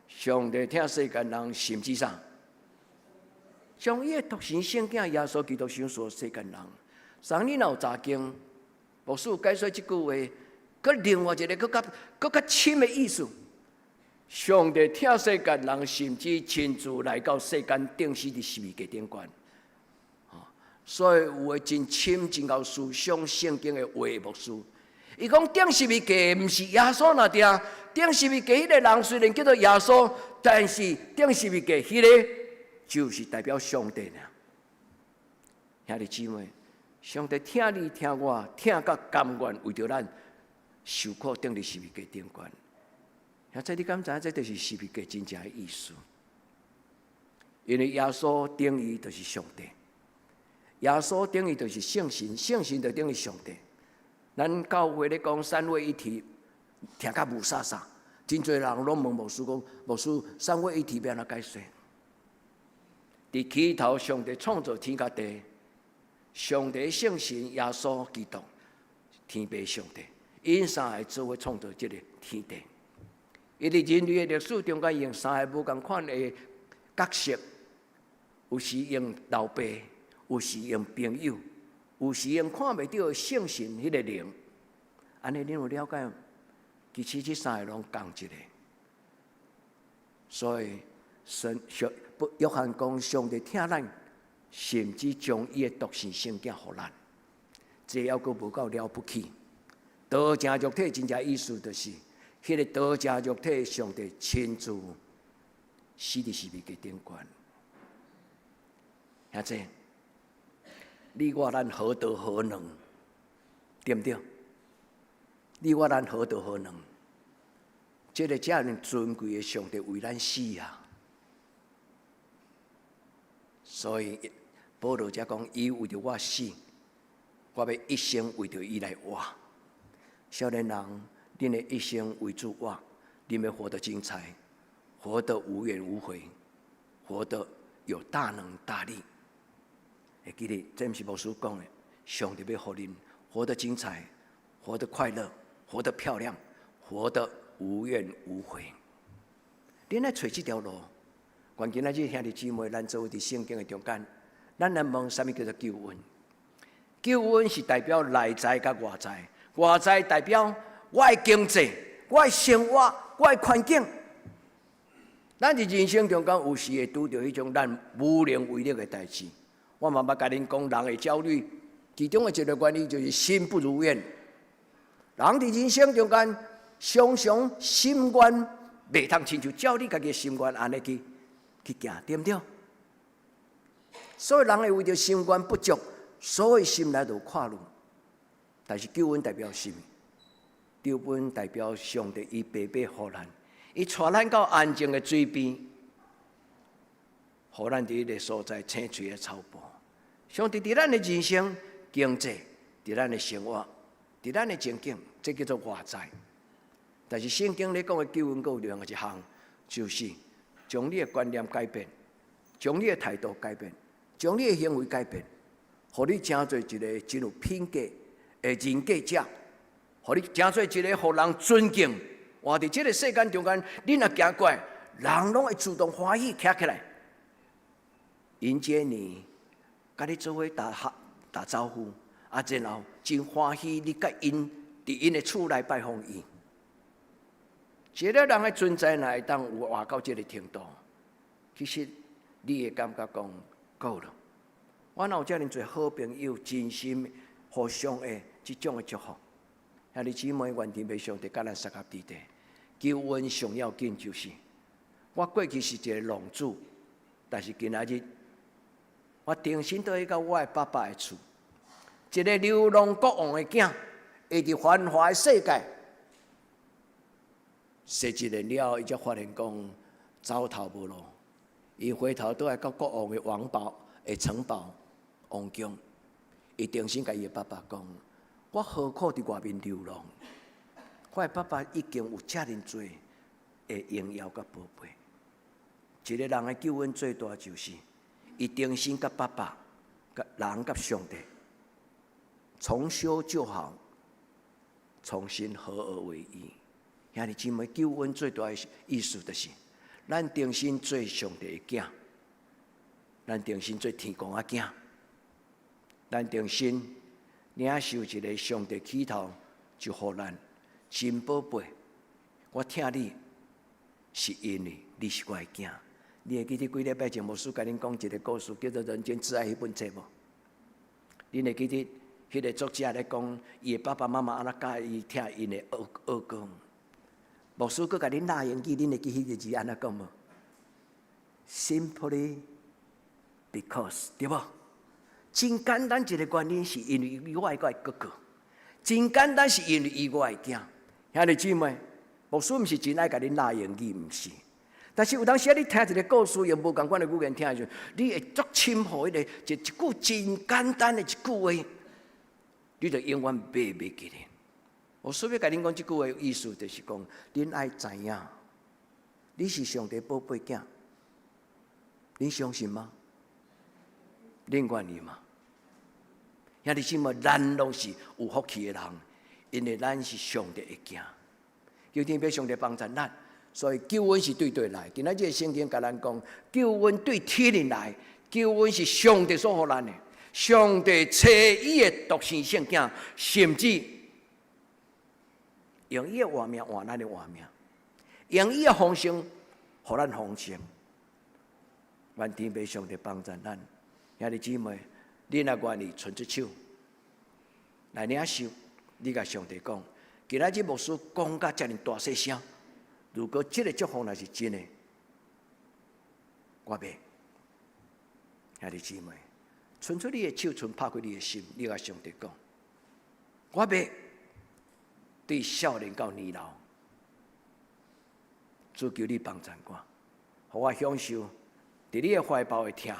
上帝疼世間人，甚至啥？將伊的獨生聖子耶穌基督賞賜世間人。昨日若有查經，牧師解說這句話，閣另外一个閣較閣較深的意思。上帝疼世間人，甚至親自來到世間釘死佇十字架頂懸。所以有的真深真𠢕思想聖經的話牧師，伊講釘十字架毋是耶穌那定，釘十字架彼个人雖然叫做耶穌，但是釘十字架彼个就是代表上帝爾。兄弟姊妹，上帝疼你疼我，疼甲甘願為著咱受苦釘佇十字架頂懸。兄弟，你敢知影這就是十字架真正的意思？因為耶穌等於就是上帝，耶穌等於就是聖神，聖神就等於上帝。咱教會咧講三位一體，聽甲霧煞煞，真濟人攏問牧師講：牧師，三位一體欲按怎解釋？佇起頭，上帝創造天佮地，上帝聖神耶穌基督，天父上帝，𪜶三个做伙創造這个天地。伊佇人類的歷史中間用三个無仝款的角色，有時用老爸，有時用朋友，有時用看袂著的聖神彼個靈。按呢，恁有了解？其實這三个攏仝一个。所以神上約翰講，上帝疼咱，甚至將伊的獨生聖子予咱，這猶閣無夠了不起。道成肉體真正意思就是，彼个道成肉體上帝親自死佇十字架頂懸。兄弟，你我咱何德何能？對毋對？你我咱何德何能？這个遮爾尊貴的上帝為咱死啊！所以保羅才講，伊為著我死，我欲一生為著伊來活。少年人，恁的一生為主活，恁欲活得精彩，活得無怨無悔，活得有大能大力。會記得，這毋是牧師講的，上帝欲予恁活得精彩，活得快樂，活得漂亮，活得無怨無悔。恁愛揣這條路。願今仔日兄弟姊妹，咱做伙佇聖經的中間，咱來問啥物叫做救恩？救恩是代表內在佮外在，外在代表我的經濟、我的生活、我的環境。咱佇人生中間有時會拄著彼種咱無能為力的代誌。我嘛捌共恁講，人會焦慮，其中的一個原因就是心不如願。人佇人生中間常常心願袂通親像照你家己的心願按呢去去行，對毋對？所以人會為著心願不足，所以心內就有掛慮。但是救恩代表啥物？救恩代表上帝伊白白予咱，伊帶咱到安靜的水邊，予咱佇彼个所在青翠的草埔。上帝佇咱的人生、經濟、佇咱的生活、佇咱的情景，這叫做外在。但是聖經咧講的救恩，閣有另外一項，就是將你的觀念改變，將你的態度改變，將你的行為改變，予你成做一个真有品格的人格者，予你成做一个予人尊敬。活佇這个世間中間，你若行過來，人攏會自動歡喜徛起來，迎接你，共你做伙打哈打招呼，啊，然後真歡喜你佮𪜶佇𪜶的厝內拜訪伊。一个人的存在，若會當有活到這个程度，其實你會感覺講夠了。我若有遮爾濟好朋友，真心互相的這種的祝福。兄弟姊妹，願天父上帝佮咱相佮佇咧。救恩上要緊就是，我過去是一個浪子，但是今仔日我重新倒去到我的爸爸的厝，一個流浪國王的囝，會佇繁華的世界。踅一年了後，伊才發現講，走投無路，伊回頭倒來到國王的王堡的城堡王宮，伊重新共伊的爸爸講：我何苦佇外面流浪？我的爸爸已經有遮爾濟的榮耀佮寶貝。一個人的救恩最大就是，伊重新佮爸爸、佮人佮上帝重修舊好，重新合而為一。兄弟姊妹，救恩最大的意思就是，咱重新做上帝的囝，咱重新做天公的囝，咱重新領受一个上帝起頭就予咱真寶貝。我疼你，是因為你是我的囝。你會記得幾禮拜前牧師共恁講一个故事，叫做《人間至愛》彼本冊無？恁會記得彼个作者咧講，伊的爸爸媽媽按怎教伊疼𪜶的二二哥？牧師閣共恁落英語，恁會記彼个字按怎講無？Simply because，對無？真簡單一个原因，是因為伊愛我的哥哥。真簡單是因為伊我的囝。兄弟姊妹，牧師毋是真愛共恁落英語，毋是。但是有當時你聽一个故事，用無仝款的語言聽的時陣，你會足深予彼个一一句真簡單的一句話，你就永遠袂袂記得。我所欲共恁講這句話意思，就是講，恁愛知影，你是上帝寶貝囝，你相信嗎？恁願意嗎？兄弟姊妹，咱攏是有福氣的人，因為咱是上帝的囝。求天父上帝幫助咱，所以救恩是對佗來？今仔這个聖經共咱講，救恩對天裡來，救恩是上帝所予咱的。上帝差伊的獨生聖囝，甚至用伊的活命換咱的活命，用伊的豐盛予咱豐盛。願天父上帝幫助咱，兄弟姊妹，你若願意伸出手來領受，你共上帝講，今仔日牧師講甲遮爾大細聲，如果這个祝福若是真的，我欲。兄弟姊妹，伸出你的手，伸拍開你的心，你共上帝講，我欲對少年到年老，主求你幫助我，予我享受佇你的懷抱的疼，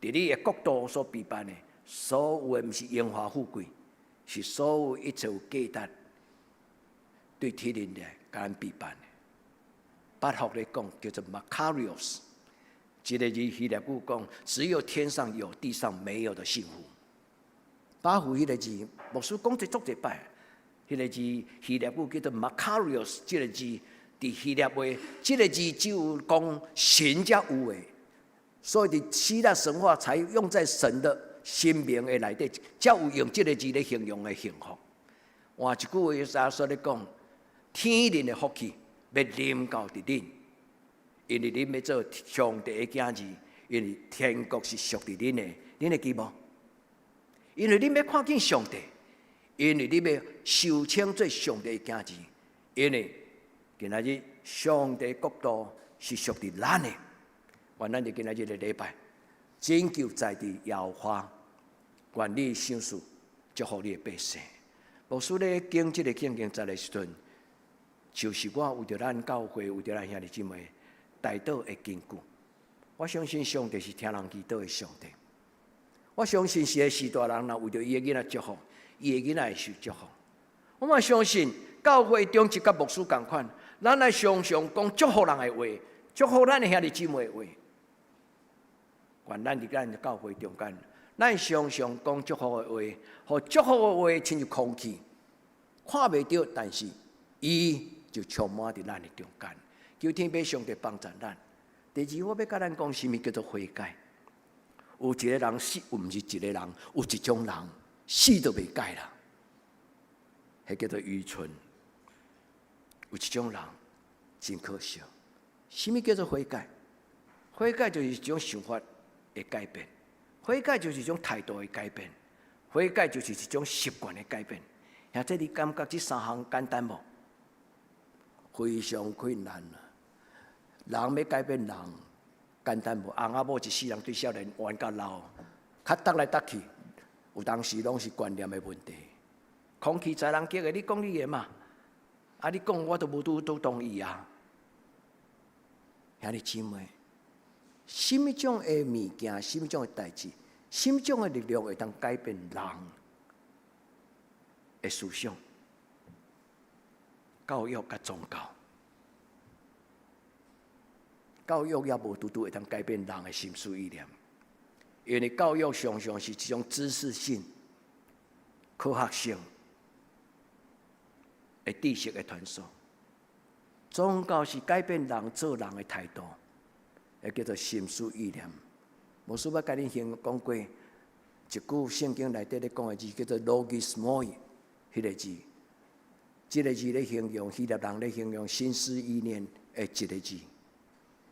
佇你的國度所備辦的所有的，毋是榮華富貴，是所有一切有價值對天靈來共咱備辦的。八福來講叫做 Makarios，這个字希臘語講，只有天上有，地上沒有的幸福。八福彼个字，牧師講這足濟擺，彼个字希臘語叫做 Makarios，這个字佇希臘話，這个字只有講神才有的，所以佇希臘神話才用在神的神明的內底，才有用這个字來形容的幸福。換一句話耶穌咧講，天靈的福氣欲臨到佇恁，因為恁欲做上帝的囝兒，因為天國是屬佇恁的，恁會記無？因為恁欲看見上帝，因為恁欲受稱做上帝的囝兒，因為今仔日上帝國度是屬佇咱的。願咱佇今仔日的禮拜，拯救在佇耶和華，願你賞賜祝福你的百姓。牧師咧講這个聖經節的時陣，就是我為著咱教會，為著咱兄弟姊妹代禱的根據。我相信上帝是聽人祈禱的上帝。我相信是个時代人若為著伊的囡仔祝福，伊的囡仔會受祝福。我嘛相信教會中一佮牧師仝款，咱愛常常講祝福人的話，祝福咱的兄弟姊妹的話。願咱佇咱的教會中間，咱常常講祝福的話，予祝福的話親像空氣，看袂著，但是伊就充滿佇咱的中間。求天父上帝幫助咱。第二，我欲共咱講啥物叫做悔改。有一个人死，毋是一个人，有一種人死都袂改啦，彼叫做愚蠢。有一種人真可惜。啥物叫做悔改？悔改就是一種想法的改變，悔改就是一種態度的改變，悔改就是一種習慣的改變。兄弟，你感覺這三項簡單無？非常困難啊！人欲改變人簡單無？翁仔某一世人對少年玩到老，較搭來搭去，有當時攏是觀念的問題。空氣在人激的，你講你的嘛，啊，你講我都無拄拄同意啊。兄弟姊妹，啥物種的物件，啥物種的代誌，啥物種的力量會當改變人的思想、教育佮宗教？教育也無拄拄會當改變人的心思意念，因為教育常常是一種知識性、科學性的知識的傳授。宗教是改變人做人的態度，會叫做心思意念。牧師捌共恁先講過一句聖經內底咧講的字，叫做 logismoi，彼個字，這個字咧形容希臘人咧形容心思意念的一個字。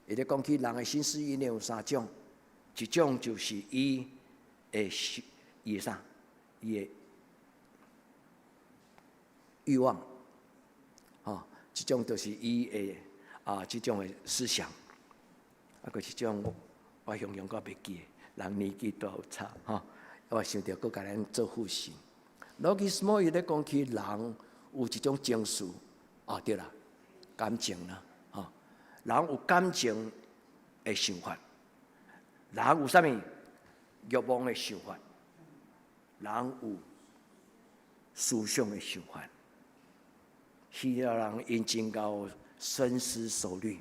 伊咧講起人的心思意念有三種，一種就是伊的伊的啥，伊的欲望，吼，一種就是伊的啊，這種的思想，啊，閣一種我形容閣袂記，人年紀大有差，吼，我想著閣共咱做複習。Logismoi 伊咧講起人有一種情緒，哦對啦，感情啦。人有感情的想法，人有啥物欲望的想法，人有思想的想法。希臘人𪜶真𠢕深思熟慮，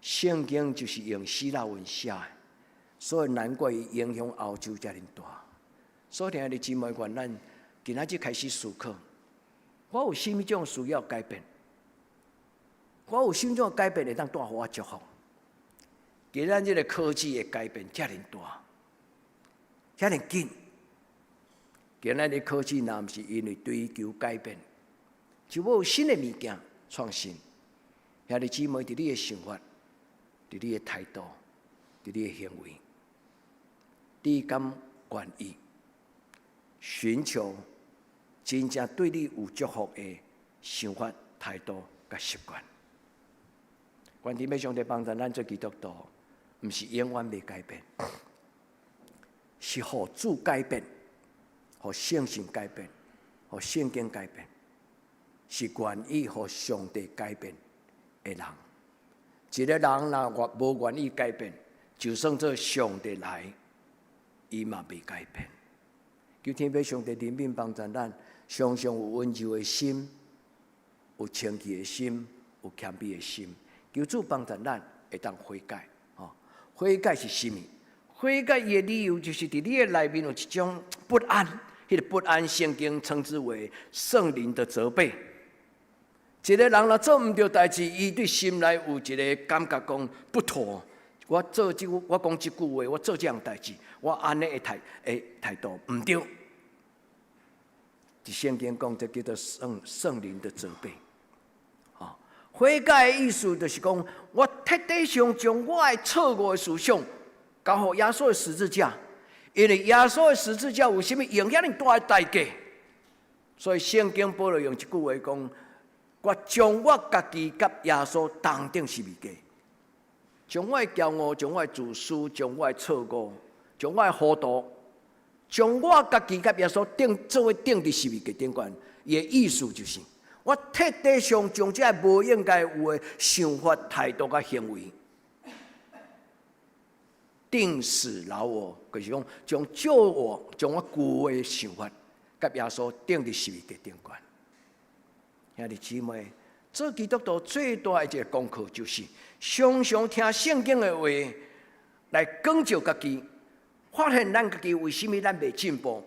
聖經就是用希臘文寫的，所以難怪伊影響歐洲遮爾大。所以兄弟姊妹，願咱今仔日開始思考，我有啥物種需要改變？我有啥物種改變會當帶予我祝福？今仔日的科技的改變遮爾大，遮爾緊。今仔日科技若毋是因為追求改變，就無新的物件創新。兄弟姊妹，佇你的想法，佇你的態度，佇你的行為，你敢願意尋求真正對你有祝福的想法、態度佮習慣？願天父上帝幫助咱做基督徒，毋是永遠袂改變，是予主改變，予聖神改變，予聖經改變，是願意予上帝改變的人。一個人若無願意改變，就算做上帝來，伊嘛袂改變。求天父上帝憐憫幫助咱，常常有溫柔的心，有謙虛的心，有謙卑的心。求主幫助咱會當悔改。吼，悔改是啥物？悔改伊的理由就是佇你的內面有一種不安，彼個不安，聖經稱之為聖靈的責備。一個人若做毋對代誌，伊對心內有一個感覺講不妥。我做這句，我講這句話，我做這項代誌，我按呢的態度毋對。佇聖經講，這叫做聖靈的責備。悔改的意思就是講，我徹底上將我的錯誤的思想交予耶穌的十字架，因為耶穌的十字架有啥物用遐爾大的代價，所以聖經保羅用一句話講：我將我家己佮耶穌同釘十字架，將我的驕傲、將我的自私、將我的錯誤、將我的糊塗，將我家己佮耶穌釘做伙釘佇十字架頂懸。伊的意思就是，我徹底上將這個無應該有的想法、態度佮行為，釘死老我，就是講將舊我、將我舊的想法，佮耶穌釘佇十字架頂懸。兄弟姊妹，做基督徒最大的一個功課，就是常常聽聖經的話來光照家己，發現咱家己為啥物咱袂進步，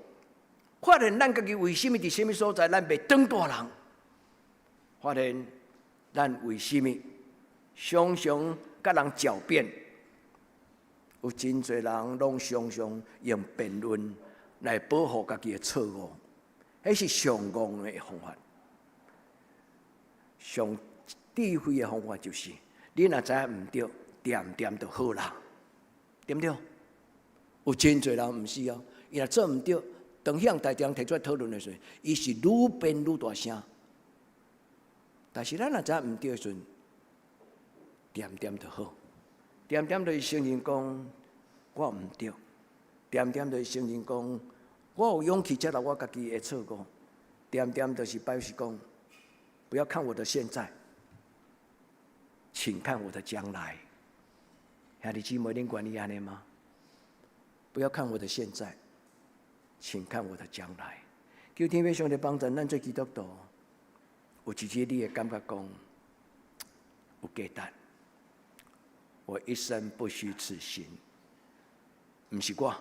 發現咱家己為啥物佇啥物所在咱袂長大人，發現咱為啥物常常佮人狡辯，有真濟人攏常常用辯論來保護家己的錯誤，彼是上戇的方法。上智慧的方法就是，你若知影毋對，恬恬就好啦，對毋對？有真濟人毋是哦，伊若做毋對，當彼項代誌提出來討論的時陣，伊是愈辯愈大聲。但是咱若知影毋對的時陣，恬恬就好，恬恬就是承認講我毋對，恬恬就是承認講我有勇氣接納我家己的錯誤，恬恬就是表示講，不要看我的現在，請看我的將來。兄弟姊妹，恁願意按呢嗎？不要看我的現在，請看我的將來。求天父上帝幫助咱做基督徒，有一日你會感覺講有價值。我一生不虛此行，毋是我，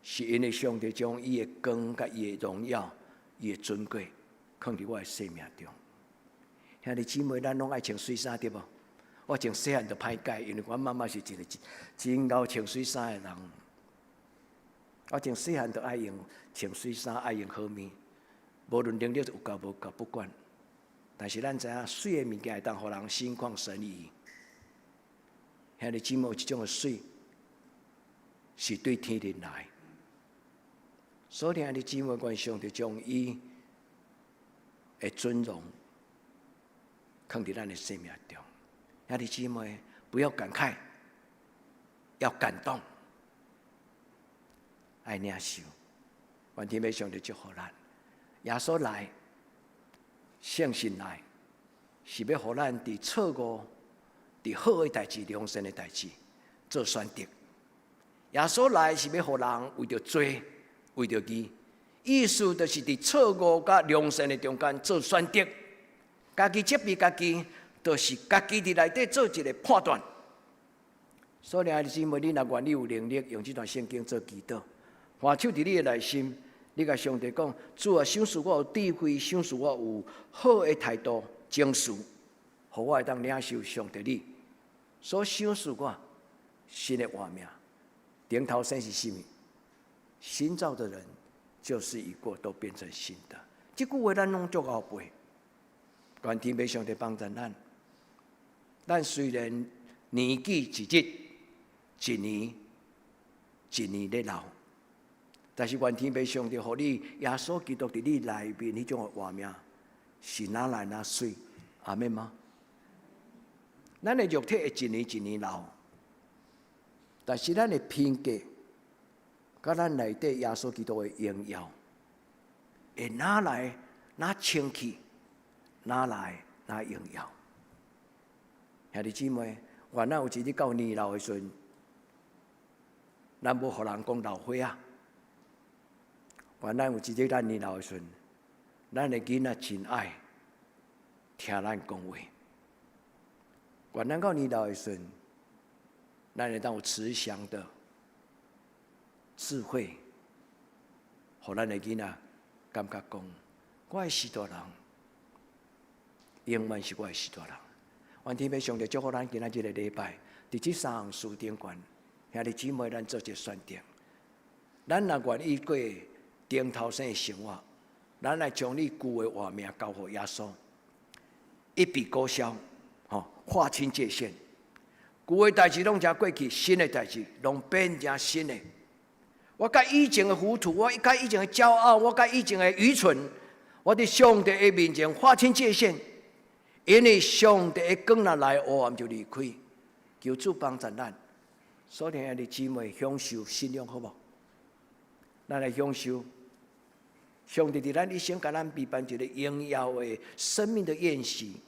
是因為上帝將伊的光佮伊的榮耀、伊的尊貴，囥佇我的生命中。兄弟姊妹，咱攏愛穿媠衫對無？我從細漢就歹改，因為阮媽媽是一個真𠢕穿媠衫的人。我從細漢就愛用穿媠衫，愛用好物，無論能力有夠無夠，不管。但是咱知影，媠的物件會當予人心曠神怡。兄弟姊妹，有一種的媠是對天靈來。所以兄弟姊妹，願上帝將伊的尊榮囥佇咱的生命中。兄弟姊妹，不要感慨，要感動，愛領受。願天父上帝祝福咱。耶穌來，聖神來，是欲予咱佇錯誤、佇好的代誌、良善的代誌做選擇。耶穌來是欲予人為著罪、為著義，意思就是佇錯誤佮良善的中間做選擇，家己責備家己，就是家己佇內底做一個判斷。所以兄弟姊妹，你若願意有能力用這段聖經做祈禱，還手佇你的內心，你共上帝講：主啊，賞賜我有智慧，賞賜我有好的態度、情緒，予我會當領受上帝你所賞賜我新的活命。頂頭先是啥物？新造的人舊事已過，都變成新的。這句話咱攏足𠢕背。願天父上帝幫助咱。咱雖然年紀一日一年一年咧老，但是願天父上帝予你耶穌基督佇你內面彼種的活命，是愈來愈媠，阿們嗎？咱的肉體會一年一年老，但是咱的品格，佮咱內底耶穌基督的榮耀，會愈來愈清氣，愈來愈榮耀。兄弟姊妹，願咱有一日到年老的時陣，咱無予人講老歲仔。願咱有一日咱年老的時陣，咱的囡仔真愛聽咱講話。願咱到年老的時陣，咱會當有慈祥的智慧，予咱的囡仔感覺講，我的序大人，永遠是我的序大人。願天父上帝祝福咱今仔這個禮拜，佇這三項事頂懸，兄弟姊妹，咱做一個選擇。咱若願意過頂頭生的生活，咱來將你舊的活命交予耶穌，一筆勾銷，吼，劃清界限。舊的代誌攏成過去，新的代誌攏變成新的。我佮以前的糊塗，我佮以前的驕傲，我佮以前的愚蠢，我佇上帝的面前劃清界限。因為上帝的光若來，黑暗就離開。求主幫助咱，所以兄弟姊妹享受信仰好無？咱來享受上帝佇咱一生共咱備辦一個榮耀的生命的宴席。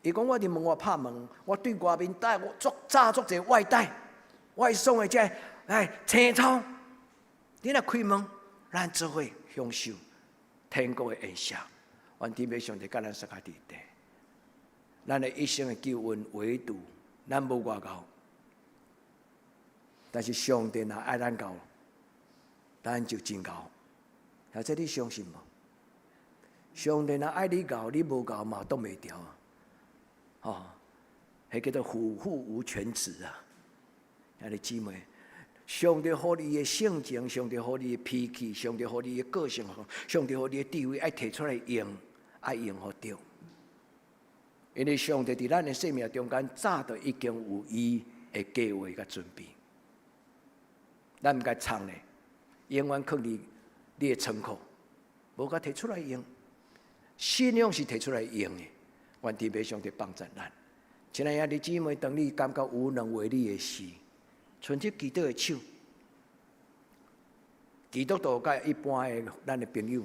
伊講我佇門外拍門，我對外面帶我足紮足濟外帶，外送的這個青草，你若開門，咱做伙享受天國的宴席。願天父上帝佮咱相佮佇底。咱的一生的救恩唯獨咱無偌𠢕，但是上帝若愛咱𠢕，咱就真𠢕。或者你相信無？上帝若愛你𠢕，你無𠢕嘛擋袂牢啊！吼，彼叫做虎父無犬子啊！兄弟姊妹，上帝予你的性情，上帝予你的脾氣，上帝予你的個性，上帝予你的智慧，愛提出來用，愛用予著。因為上帝佇咱的生命中間，早就已經有伊的計劃佮準備。咱毋該藏咧，永遠囥佇你的倉庫，無共提出來用。信仰是提出來用的，願天父上帝幫助咱。親愛的兄弟姊妹，當你感覺無能為力的時，伸出祈禱的手，基督徒佮一般的咱的朋友，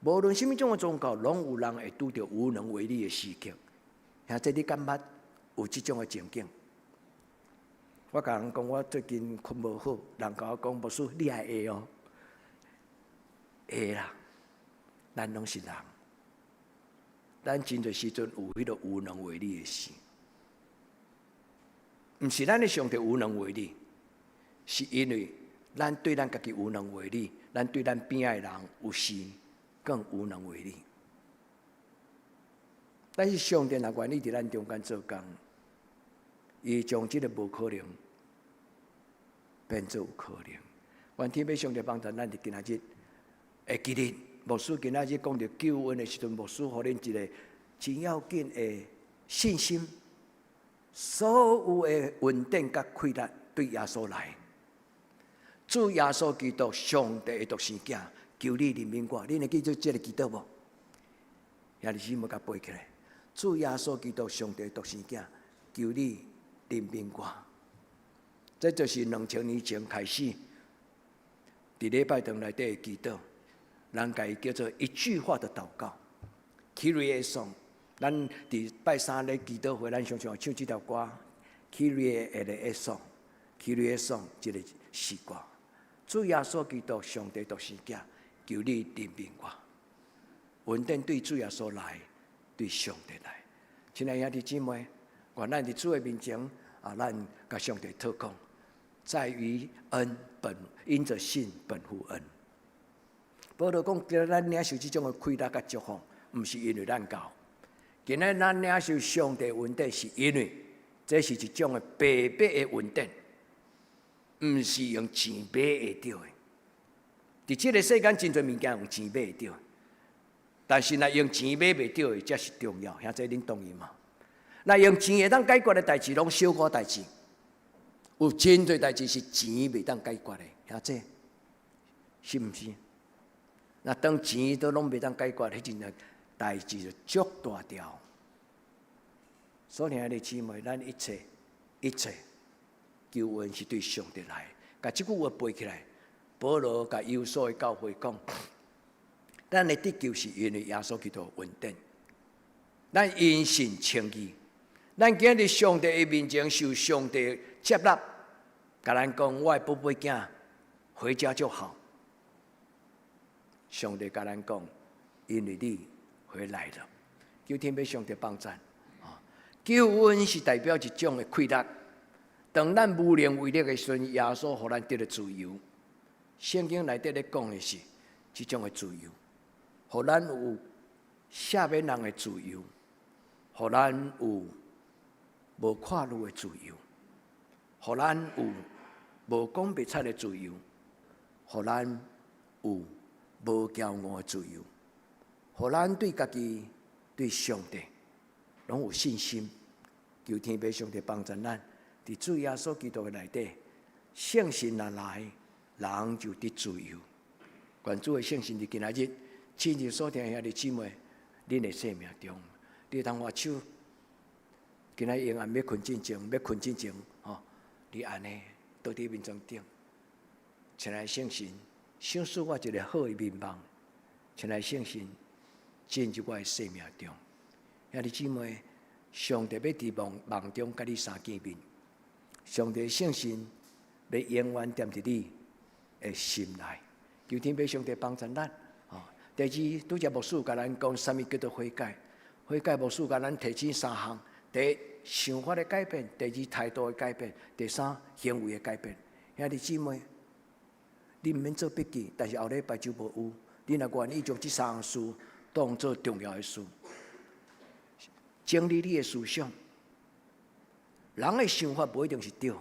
無論啥物種的宗教，攏有人會拄著無能為力的時刻。兄弟，你敢捌有這種的情景？我共人講，我最近睏無好，人共我講，牧師你也會哦，會啦，咱攏是人，咱真濟時陣有彼个無能為力的時，毋是咱的上帝無能為力，是因為咱對咱家己無能為力，咱對咱邊仔的人有時更無能為力。但是上帝若願意佇咱中間做工，伊將這个無可能變做有可能。願天父上帝幫助咱佇今仔日會記得，牧師今仔日講著救恩的時陣，牧師予恁一个真要緊的信心。所有的恩典佮氣力對耶穌來，主耶穌基督上帝的獨生囝，求你憐憫我。恁會記住這个祈禱無？兄弟姊妹共背起來。主耶穌基督上帝的獨生囝，求你憐憫我。這就是2000年前開始，佇禮拜堂內底的祈禱，人共伊叫做一句話的禱告。Kyrie eleison，咱佇拜三咧祈禱會，咱常常會唱這條歌。Kyrie eleison，Kyrie eleison，這个詩歌。主耶穌基督上帝獨生囝，求你憐憫我。恩典對主耶穌來，對上帝來。親愛兄弟姊妹，願咱佇主的面前啊，咱共上帝禱告，在於恩本因著信本乎恩。保羅講，今仔咱領受這種的氣力佮祝福，毋是因為咱夠。今仔咱領受上帝恩典，是因為這是一種的白白的恩典，毋是用錢買會著的。佇這个世間，真濟物件用錢買會著，但是若用錢買袂著的，才是重要。兄弟，恁同意嗎？若用錢會當解決的代誌，攏小可代誌。有真濟代誌是錢袂當解決的，兄弟，是毋是？若當錢都攏袂當解決，彼陣代誌就足大條。所以兄弟姊妹，咱一切一切救恩是對上帝來。共這句話背起來，保羅共以弗所的教會講：咱的得救是因為耶穌基督恩典，咱因信稱義。咱今日上帝的面前受上帝接納，共咱講，我的寶貝囝回家就好。上帝共咱講，因為你回來了，求天父上帝幫贊。救恩是代表一種的氣力。當咱無能為力的時陣，耶穌予咱得著自由。聖經內底咧講的是這種的自由，予咱有赦免人的自由，予咱有無看路的自由，予咱有無講袂出的自由，予咱有無驕傲的自由，予咱對家己、對上帝攏有信心。求天父上帝幫助咱，佇主耶穌基督的內底，聖神若來，人就得自由。願主的聖神佇今仔日親自所聽兄弟姊妹，恁的生命中，你通揮手。今仔日昏暗欲睏進前，欲睏進前，吼，你按呢倒佇眠床頂，親愛聖神，賞賜我一个好的眠夢，親愛聖神進入我的生命中。兄弟姊妹，上帝欲佇夢夢中佮你相見面，上帝聖神欲永遠踮佇你的心內。求天父上帝幫助咱。哦，第二，拄才牧師共咱講啥物叫做悔改？悔改牧師共咱提醒三項：第一，想法的改變；第二，態度的改變；第三，行為的改變。兄弟姊妹，你毋免做筆記，但是後禮拜就無有。你若願意將這三項事當做重要的事，整理你的思想。人的想法無一定是對，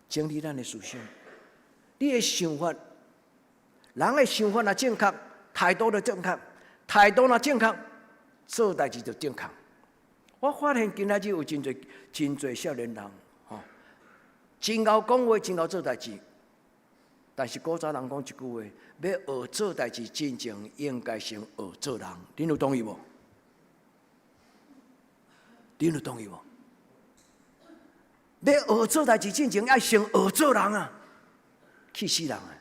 整理咱的思想。你的想法，人的想法若正確，態度就正確，態度若正確，做代誌就正確。我發現今仔日有真濟真濟少年人，吼，真𠢕講話，真𠢕做代誌。但是古早人講一句話：欲學做代誌，進前應該先學做人。恁有同意無？恁有同意無？欲學做代誌，進前愛先學做人啊！氣死人啊！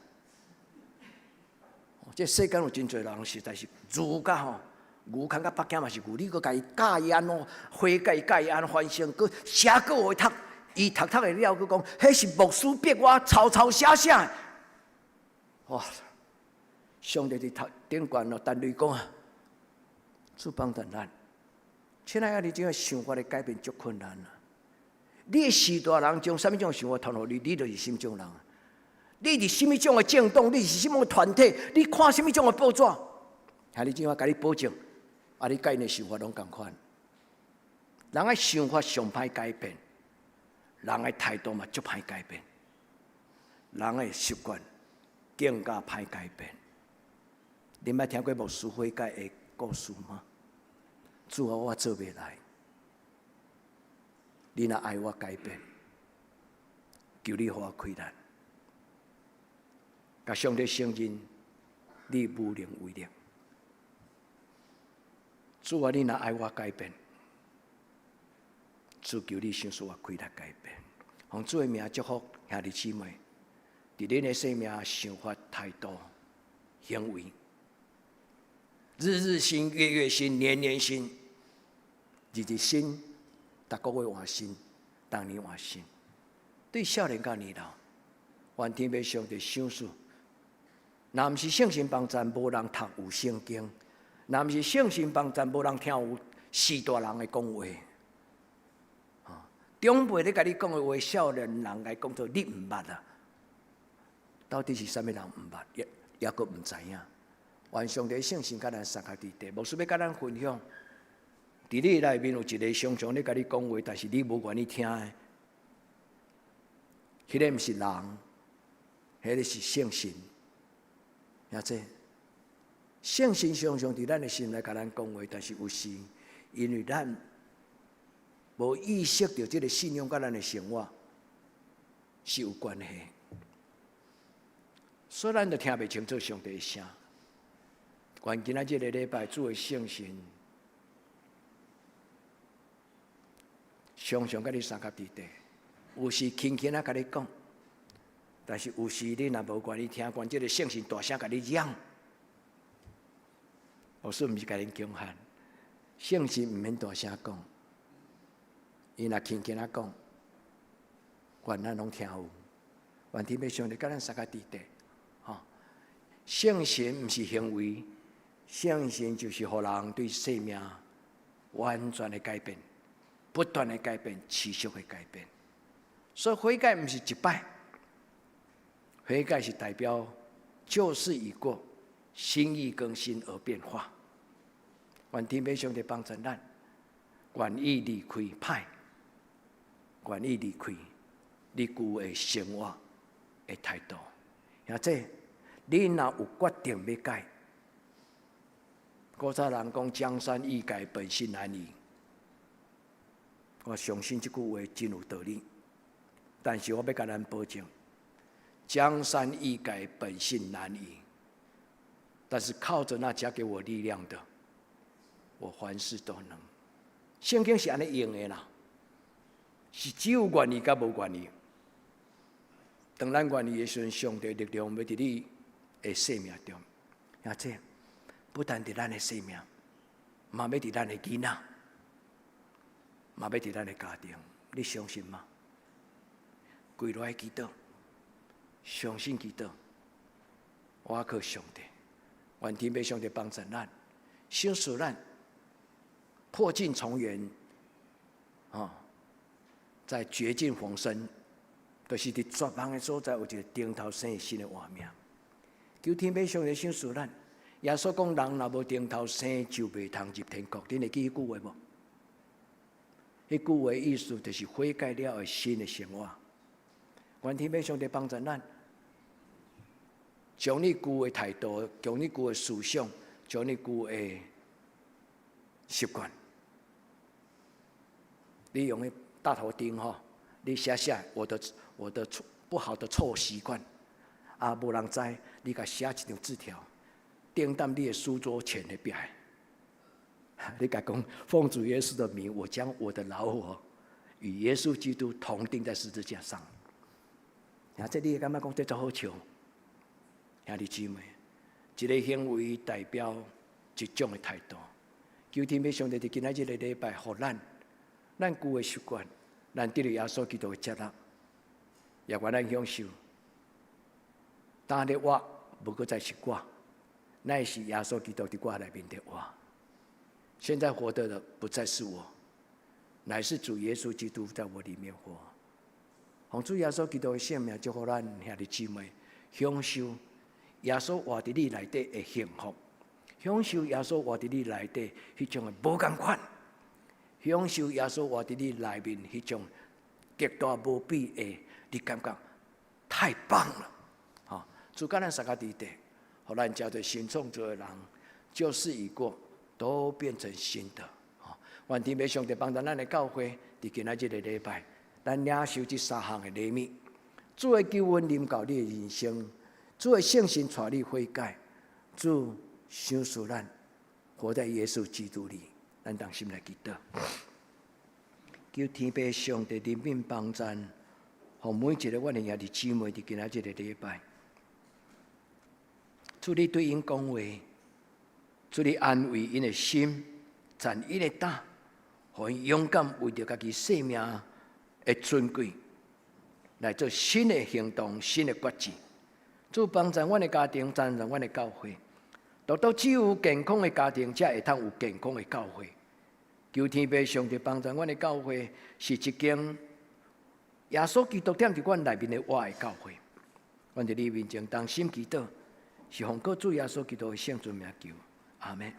這世間有真濟人實在是牛甲吼，牛牽到北京嘛是牛，你閣共伊教伊按怎悔改，教伊按怎反省，閣寫閣予伊讀，伊讀讀會了，閣講，彼是牧師逼我抄抄寫寫。哇！上帝佇頭頂懸咯，但雷講啊，主幫助咱。親愛的，你這個想法的改變足困難啊！你的序大人將啥物種想法傳予你，你就是啥物種人。你佇啥物種的政黨，你是啥物團體，你看啥物種的報紙，兄弟姊妹，共你保證，啊，你佮𪜶的想法攏仝款。人的想法上歹改變，人的態度嘛足歹改變，人的習慣更加歹改變。你捌聽過牧師悔改的故事嗎？主啊，我做袂來。你若愛我改變，求你予我氣力，共上帝承認你無能為力。主啊，你若愛我改變，主求你賞賜我氣力改變。奉主的名祝福兄弟姊妹，佇恁的生命想法、態度、行為，日日新，月月新，年年新，日日新，逐個月換新，逐年換新。對少年到年老，願天父上帝賞賜。若毋是聖神幫贊，無人讀有聖經；若毋是聖神幫贊，無人聽有序大人的講話。長輩咧共你講的話，少年人來講做你毋捌啊？到底是啥物人毋捌？也猶閣毋知影。願上帝聖神佮咱相佮佇底，牧師欲佮咱分享。佇你內面有一個常常咧共你講話，但是你無願意聽的，彼個毋是人，彼個是聖神。兄弟，聖神常常佇咱的心內共咱講話，但是有時因為咱無意識著這個信仰佮咱的生活是有關係，所以咱就聽袂清楚上帝的聲。願今仔這個禮拜主的聖神常常佮你相佮佇底，有時輕輕仔共你講，但是有時你若無願意聽，願這個聖神大聲共你嚷。牧師毋是共恁強悍，聖神毋免大聲講，伊若輕輕仔講，願咱攏聽有。願天父上帝佮咱相佮佇底，吼。聖神毋是行為，聖神就是予人對生命完全的改變，不斷的改變，持續的改變。所以悔改毋是一擺，悔改是代表舊事已過，心意更新而變化。願天父上帝幫助咱，願意離開歹，願意離開你舊的生活的態度。兄弟，你若有決定欲改，古早人講江山易改，本性難移。我相信這句話真有道理，但是我欲共咱保證，江山易改，本性難移。但是靠著那加給我力量的，我凡事都能。聖經是按呢用的啦，是只有願意佮無願意。當咱願意的時陣，上帝力量欲佇你的生命中，而且不但佇咱的生命，嘛欲佇咱的囡仔，嘛欲佇咱的家庭，你相信嗎？跪落來祈禱，相信祈禱，倚靠上帝，願天父上帝幫助咱，賞賜咱破鏡重圓，啊，在絕境逢生，就是佇絕望的所在有一個重頭生新的活命。求天父上帝賞賜咱。耶穌講：人若無重頭生，就袂通入天國。恁會記彼句話無？彼句話意思就是悔改了後新的生活。願天父上帝幫助咱，將你舊的態度、將你舊的思想、將你舊的習慣，你用彼大頭釘吼，你寫寫我的不好的臭習慣，啊，無人知，你共寫一張字條，釘佇你的書桌前的壁。你共講，奉主耶穌的名，我將我的老我與耶穌基督同釘在十字架上。啊，這你會感覺講這足好笑？兄弟姊妹，一個行為代表一種的態度。求天父上帝佇今仔這個禮拜，予咱，咱舊的習慣，咱得著耶穌基督的接納，也願咱享受。當日活，無閣再是我，乃是耶穌基督佇我內面佇活。現在活的的不再是我，乃是主耶穌基督在我裡面活。奉主耶穌基督的聖名，祝福咱兄弟姊妹享受耶穌活佇你內底的幸福，享受耶穌活佇你內底彼種的無仝款，享受耶穌活佇你內面彼種極大無比的，你感覺太棒了！吼，主佮咱相佮佇底，予咱成做新創造的人，舊事已過，都變成新的。吼，願天父上帝幫助咱的教會，佇今仔這个禮拜，咱領受這三項的禮物。主的救恩臨到你的人生，主的聖神帶你悔改，主賞賜咱活在耶穌基督裡，咱同心來祈禱。求天父上帝憐憫幫贊，予每一个阮的兄弟姊妹佇今仔這个禮拜，主你對𪜶講話，主你安慰𪜶的心，讚𪜶的膽，予𪜶勇敢為著家己性命的尊貴，來做新的行動、新的決志。主幫助阮的家庭，幫助阮的教會，獨獨只有健康的家庭，才會通有健康的教會。求天父上帝幫助阮的教會，是一間耶穌基督踮佇阮內面的活的教會。阮佇你面前同心祈禱，是奉靠主耶穌基督的聖尊名求，阿們。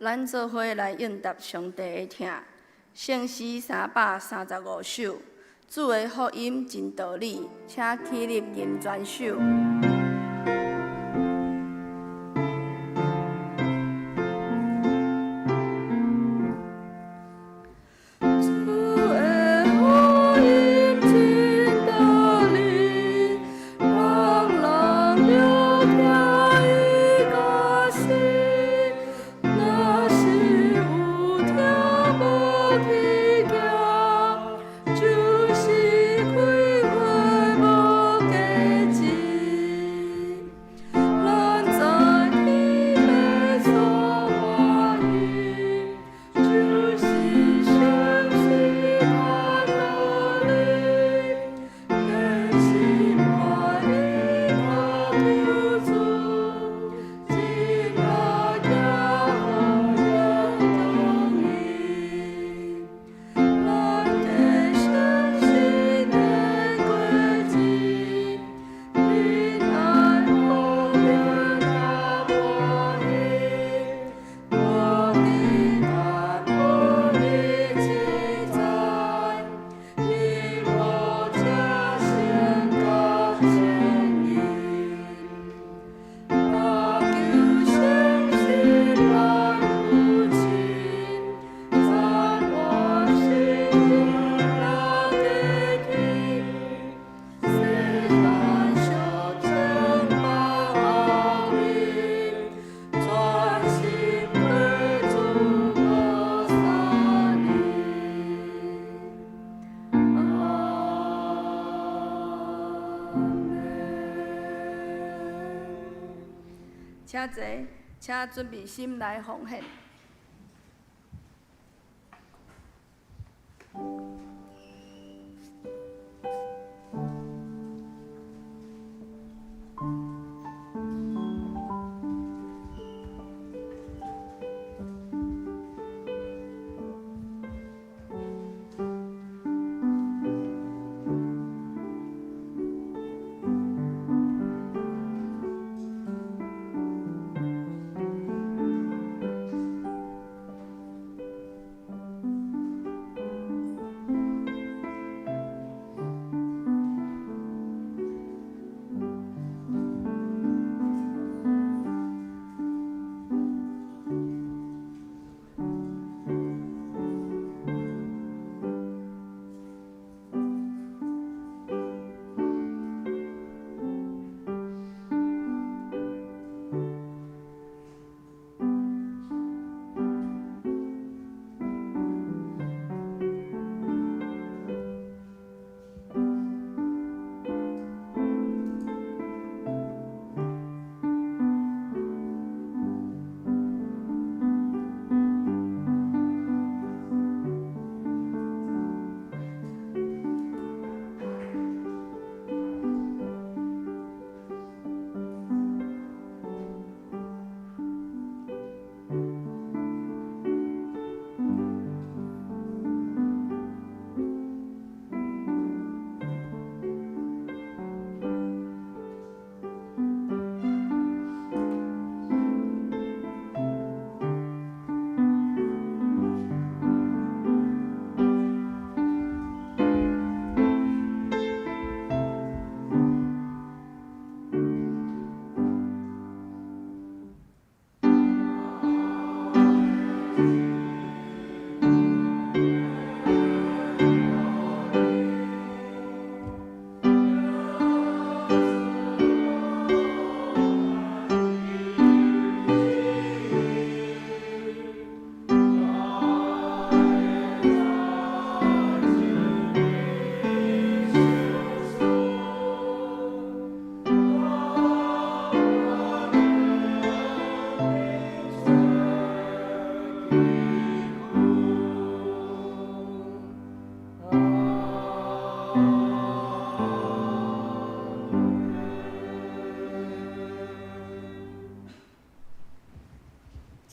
咱做伙來應答上帝的疼，聖詩335首，主的福音真道理，請起立吟全首。請坐，請準備心來奉獻。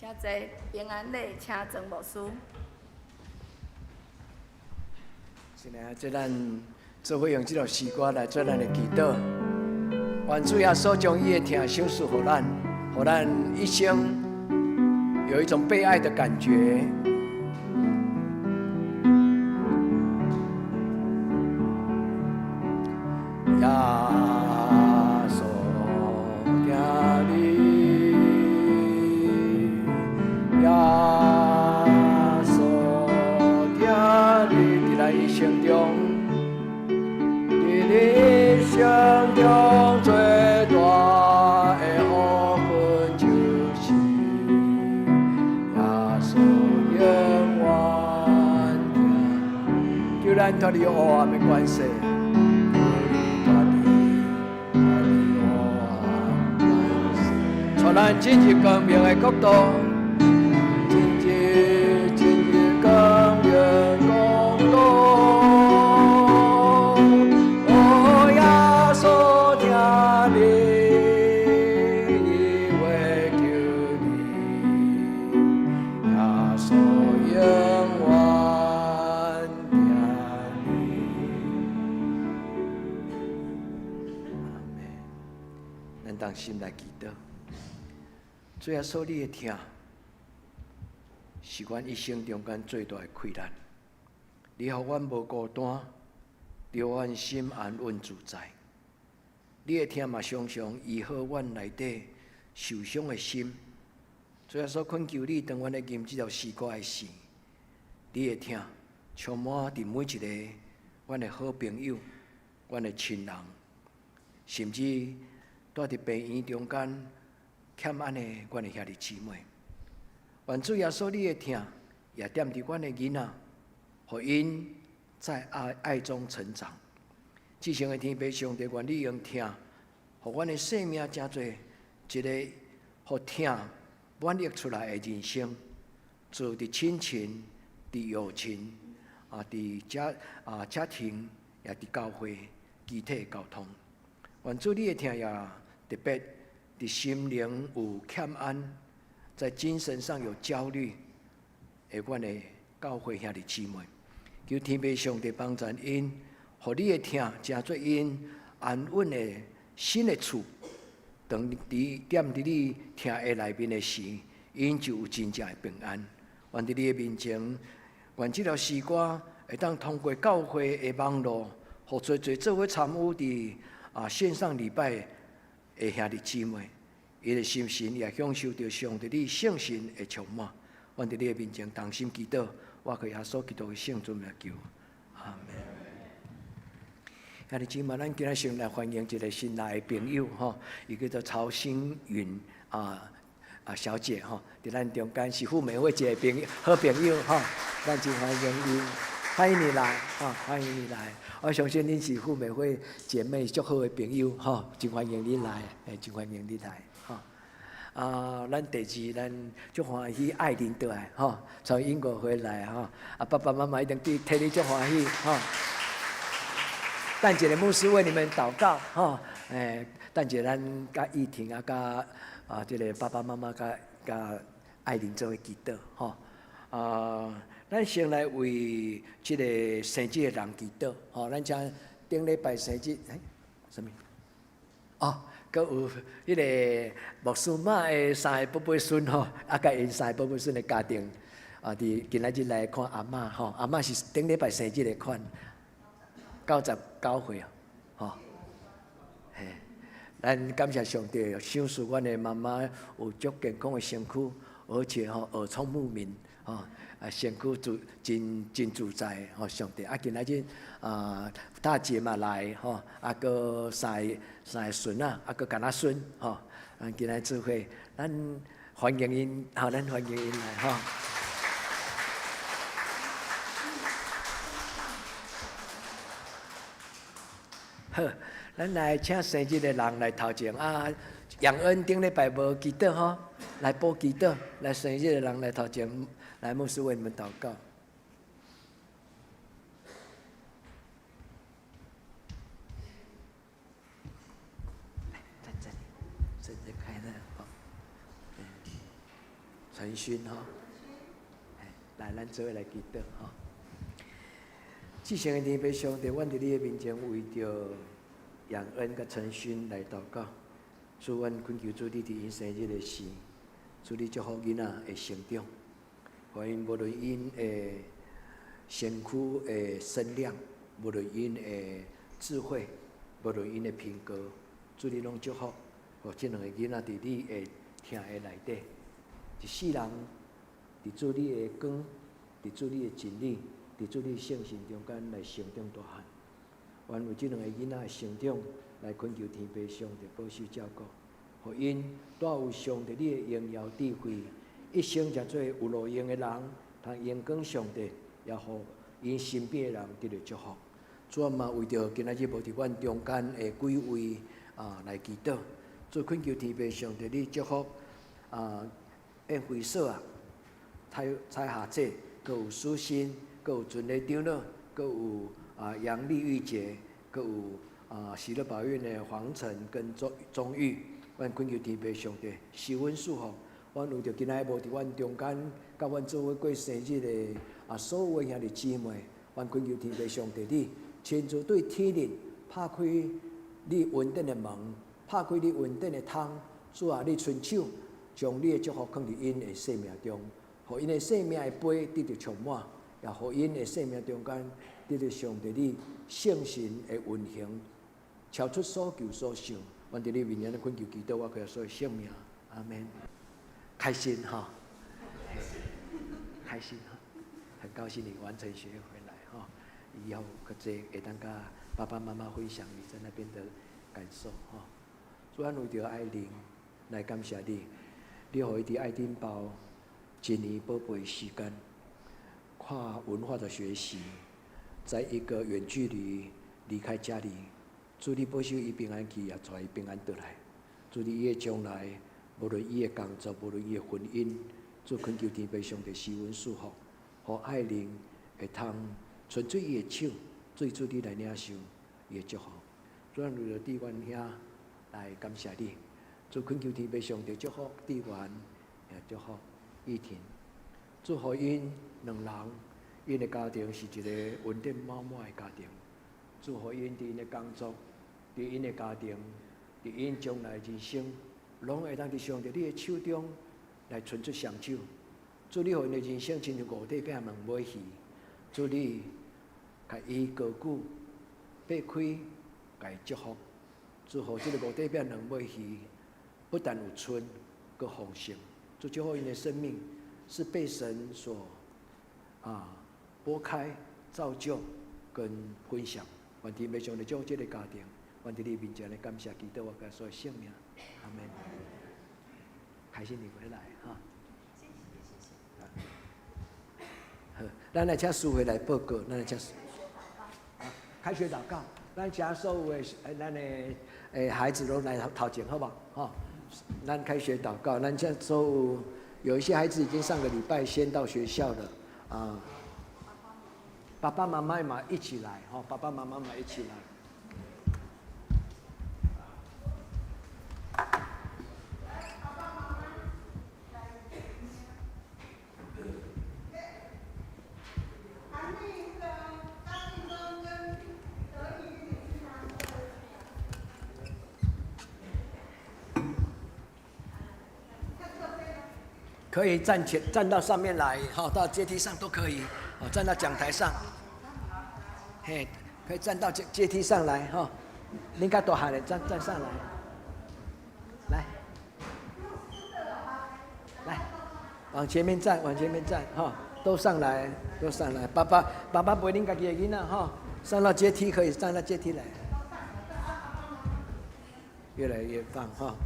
請坐，平安禮，請莊牧師。是啊，這咱做伙用這首詩歌來做咱的祈禱。願主耶穌將伊的疼賞賜予咱，予咱一生有一種被愛的感覺。耶穌疼你，耶穌疼你，佇咱一生中，佇人生中最大的福分就是耶穌永遠疼，求咱脫離黑暗的關係。帶咱進入光明的國度，進入進入光明國度。哦，耶穌疼你，伊會救你，耶穌永遠疼你。阿們，咱同心來祈禱。主耶穌，你的疼是阮一生中間最大的氣力。你予阮無孤單，你予阮心安穩自在。你的疼嘛，常常醫好阮內底受傷的心。主耶穌，懇求你，當阮咧吟這條詩歌的時，你的疼充滿佇每一個阮的好朋友、阮的親人，甚至蹛佇病院中間欠按的阮的兄弟姊妹。願主耶穌，你的疼也踮佇阮的囡仔，予𪜶在愛愛中成長。至聖的天父上帝，願你用疼，予阮的生命成做一個予予疼滿溢出來的人生，做佇親情、佇友情啊，佇家啊家庭，也佇教會肢體溝通。願主你的疼也特別佇心靈有欠安，在精神上有焦慮的阮的教會兄弟姊妹，求天父上帝幫助𪜶，予你的疼成做𪜶安穩的新的厝。當佇踮佇你疼的內面的時，𪜶就有真正的平安。願佇你的面前，願這條詩歌會當通過教會的網路，予濟濟做伙參與佇線上禮拜的兄弟姊妹，伊的心神也享受著上帝你聖神的充滿。願佇你的面前同心祈禱，我靠耶穌基督的聖尊名求，阿門。兄弟姊妹，咱今仔先來歡迎一個新來的朋友吼，伊叫做曹星雲小姐吼，佇咱中間是傅美惠一個朋友，好朋友吼，咱真歡迎伊，歡迎你來，吼，歡迎你來。我相信恁是傅美惠姐妹足好的朋友吼，真歡迎你來，真歡迎你來，吼。啊，咱第二，咱足歡喜愛玲倒來吼，從英國回來吼，啊，爸爸媽媽一定對替你足歡喜吼。等一下牧師為你們禱告，吼，等一下咱佮玉婷啊，佮這个爸爸媽媽佮佮愛玲做伙祈禱，吼，啊，咱先來為這个生日的人祈禱，吼，咱請頂禮拜生日，欸，啥物？哦，閣有彼个牧師媽的三个寶貝孫吼，啊，佮𪜶三個寶貝孫的家庭，啊，佇今仔日來看阿嬤吼，阿嬤是頂禮拜生日的款。99歲啊，吼，嘿，咱感謝上帝，賞賜阮的媽媽有足健康的身軀，而且吼耳聰目明，吼啊身軀自真真自在，吼上帝啊，今仔日啊大姐嘛來，吼啊閣三个孫仔，啊閣囡仔孫，吼，咱今仔做伙，咱歡迎𪜶，吼，咱歡迎𪜶來，吼。好，咱來請生日的人來頭前啊！楊恩頂禮拜無祈禱吼，來補祈禱，來生日的人來頭前，來牧師為你們禱告。在這裡，生日快樂！陳勳吼，來，咱做伙來祈禱吼。至聖的天父上帝，阮佇你的面前為著楊恩佮陳勳來禱告。主，阮懇求主，你佇𪜶生日的時，主你祝福囡仔的成長，予𪜶無論𪜶的身軀的身量，無論𪜶的智慧，無論𪜶的品格，主你攏祝福，予這兩个囡仔佇你的疼的內底，一世人佇主你的光，佇主你的真理，佇主你聖神中間來成長大漢。願為這兩個囡仔的成長來懇求天父上帝保守照顧，予𪜶帶有上帝你的榮耀智慧，一生成做有路用的人，通榮光上帝，也予𪜶身邊的人得著祝福。主啊，嘛為著今仔日無佇阮中間的幾位啊來祈禱，主懇求天父上帝你祝福啊，宴會所啊，蔡蔡霞姐，閣有舒心，閣有尊禮長老，閣有楊麗玉姐，閣有喜樂寶院的黃晨跟鍾鍾玉，阮懇求天父上帝賜恩賜福。阮為著今仔日無佇阮中間，佮阮做伙過生日的所有的兄弟姊妹，阮懇求天父上帝你親自對天靈拍開你恩典的門，拍開你恩典的窗，主啊，你伸手將你的祝福放佇𪜶的生命中，予𪜶的生命的杯得著充滿，也予𪜶的生命中間得著上帝你聖神的運行，超出所求所想。阮佇你面前懇求祈禱，我靠耶穌的聖名，阿門。開心哈，開心哈，很高興你完成學業回來哈，以後閣濟會當佮爸爸媽媽分享你在那邊的感受哈。主啊，為著愛玲來感謝你，你予伊佇愛丁堡一年寶貝時間，跨文化的學習，在一個遠距離離開家裡，主你保守伊平安去，也帶伊平安倒來。主你伊的將來無論伊的工作，無論伊的婚姻，主懇求天父上帝施恩賜福，予愛玲會通伸出伊的手，做主你來領受伊的祝福。主，咱為著志願兄來感謝你，主懇求天父上帝祝福志願，也祝福玉婷，祝福𪜶兩人，𪜶的家庭是一個恩典滿滿的家庭。祝福𪜶佇𪜶的工作，佇𪜶的家庭，佇𪜶將來人生，攏會當佇上帝你的手中來伸出雙手。主你予𪜶的人生親像五塊餅兩尾魚，主你共伊高舉，擘開，共伊祝福。祝福這個五塊餅兩尾魚，不但有賰，閣豐盛。主祝福𪜶的生命是被神所擘開、造就跟分享。願天父上帝祝福這個家庭，願佇你面前來感謝祈禱，我耶穌的聖名，阿門。開心你回來哈。謝謝謝謝。好，咱來請淑慧來報告，咱來請。開學禱告，咱請所有的咱的孩子都來頭前，好無？吼，咱開學禱告，咱請所有有一些孩子已經上個禮拜先到學校了啊。爸爸媽媽嘛一起來，吼，爸爸媽媽嘛一起來。可以站前站到上面來，吼，到階梯上都可以，哦，站到講台上，嘿，可以站到階梯上來，吼，恁較大漢的站站上來，來，來，往前面站，往前面站，哈，都上來，都上來，爸爸爸爸陪恁家己的囡仔，哈，上到階梯可以站到階梯來，越來越棒，哈。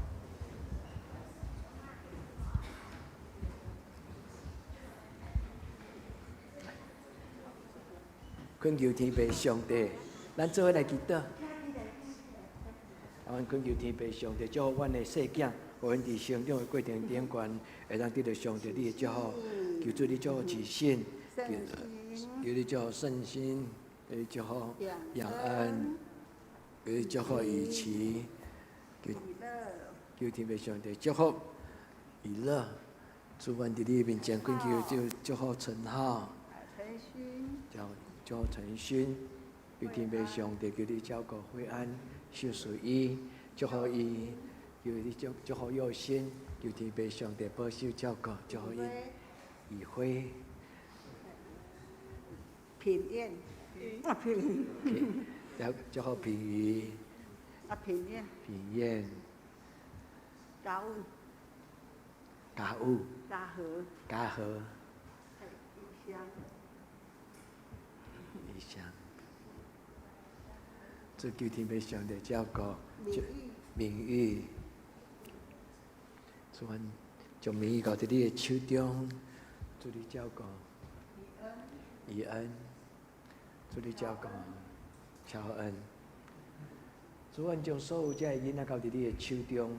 懇求天父上帝，咱做伙來祈禱。阮懇求天父上帝祝福阮的細囝，予𪜶佇成長的過程頂懸，會當得著上帝你的祝福。求主你祝福慈信，求你祝福聖心，求你祝福養恩，求你祝福雨琦，求天父上帝祝福娛樂。主，阮佇你面前懇求，就祝福陳浩。祝陳勳，求天父上帝，求你照顧惠安、秀淑伊，祝福伊，求你祝福佑心，求天父上帝保守照顧，祝福伊。宇輝。平燕。啊平。祝福平瑜。啊平燕。平燕。家武。家武。家和。家和。异鄉。異鄉，主求天父上帝照顧，明玉，主阮將明玉交佇你的手中，主你照顧，以恩，主你照顧，喬恩，主阮將所有這个囡仔交佇你的手中，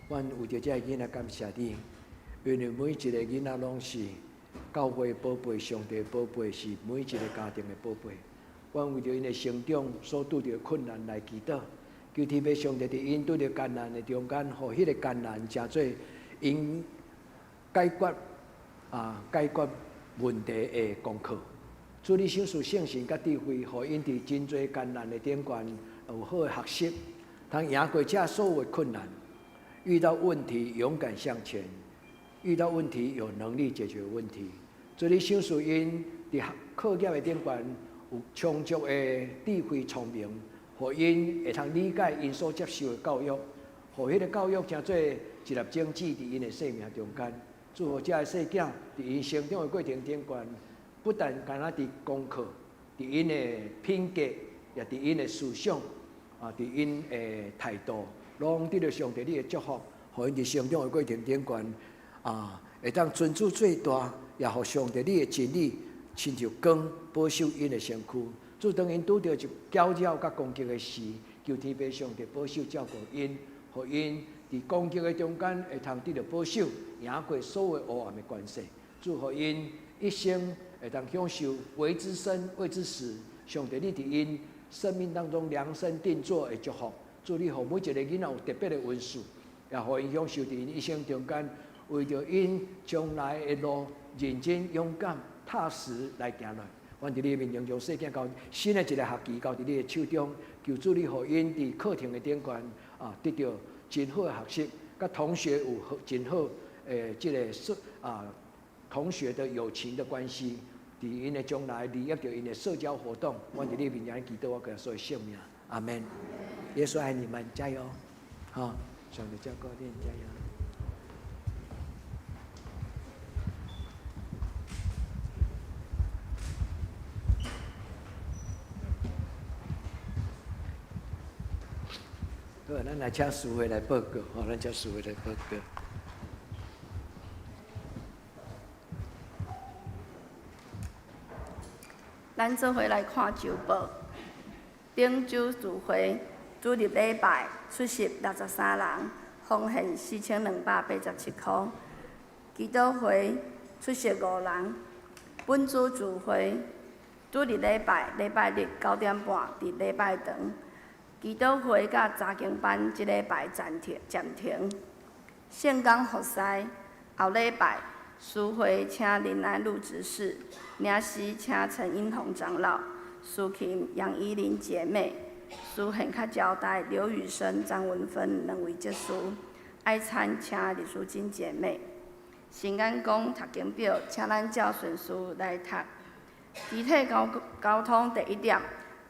阮為著這个囡仔感謝你，因為每一個囡仔攏是教會寶貝，上帝寶貝，是每一個家庭的寶貝。阮為著𪜶的成長所拄著的困難來祈禱，求天父上帝佇𪜶拄著艱難的中間，予彼個艱難成做𪜶解決問題的功課。主你賞賜聖神佮智慧，予𪜶佇真濟艱難的頂懸有好的學習，通贏過這所有的困難。遇到問題勇敢向前，遇到問題有能力解決問題。主你賞賜𪜶佇課業的頂懸有充足的智慧聰明，予𪜶會通理解𪜶所接受的教育，予彼個教育成做一粒種子佇𪜶的生命中間。祝福這个細囝佇𪜶成長的過程頂懸，不但干焦佇功課，佇𪜶的品格，也佇𪜶的思想，佇𪜶的態度，攏得著上帝你的祝福，予𪜶佇成長的過程頂懸，會當尊主做大，也予上帝你的真理親像光保守𪜶的身軀。主當𪜶拄著一攪擾佮攻擊的時，求天父上帝保守照顧𪜶，予予𪜶佇攻擊的中間會通得著保守，贏過所有黑暗的權勢。主予𪜶一生會當享受為之生、為之死。上帝，你佇𪜶生命當中量身定做的祝福，主你予每一个囡仔有特別的恩賜，也予𪜶享受佇𪜶一生中間，為著𪜶將來的路，認真、勇敢、踏實來行落。阮佇你面前將細囝交新的一個學期交佇你的手中，求主你予𪜶佇課程的頂懸啊，得著真好的學習，佮同學有好真好的這个社啊同學的友情的關係，佇𪜶的將來利益著𪜶的社交活動。阮佇你面前祈禱，我共所有聖名，阿門。耶穌愛你們，加油！好，上帝照顧恁，加油。好，咱來請司會來報告，吼，咱請司會來報告。咱做伙來看週報。頂週聚會主日禮拜出席63人，奉獻4287箍。祈禱會出席5人。本組聚會主日禮拜禮拜日9點半佇禮拜堂。祈禱會佮查經班這禮拜暫停暫停。聖工服侍後禮拜，司會請林乃祿執事，領詩請陳英宏長老，司琴楊怡玲姐妹，司獻較招待劉雨生、張文芬兩位執事，愛餐請李淑金姐妹。新眼光讀經表，請咱照順序來讀。肢體溝溝通第一點，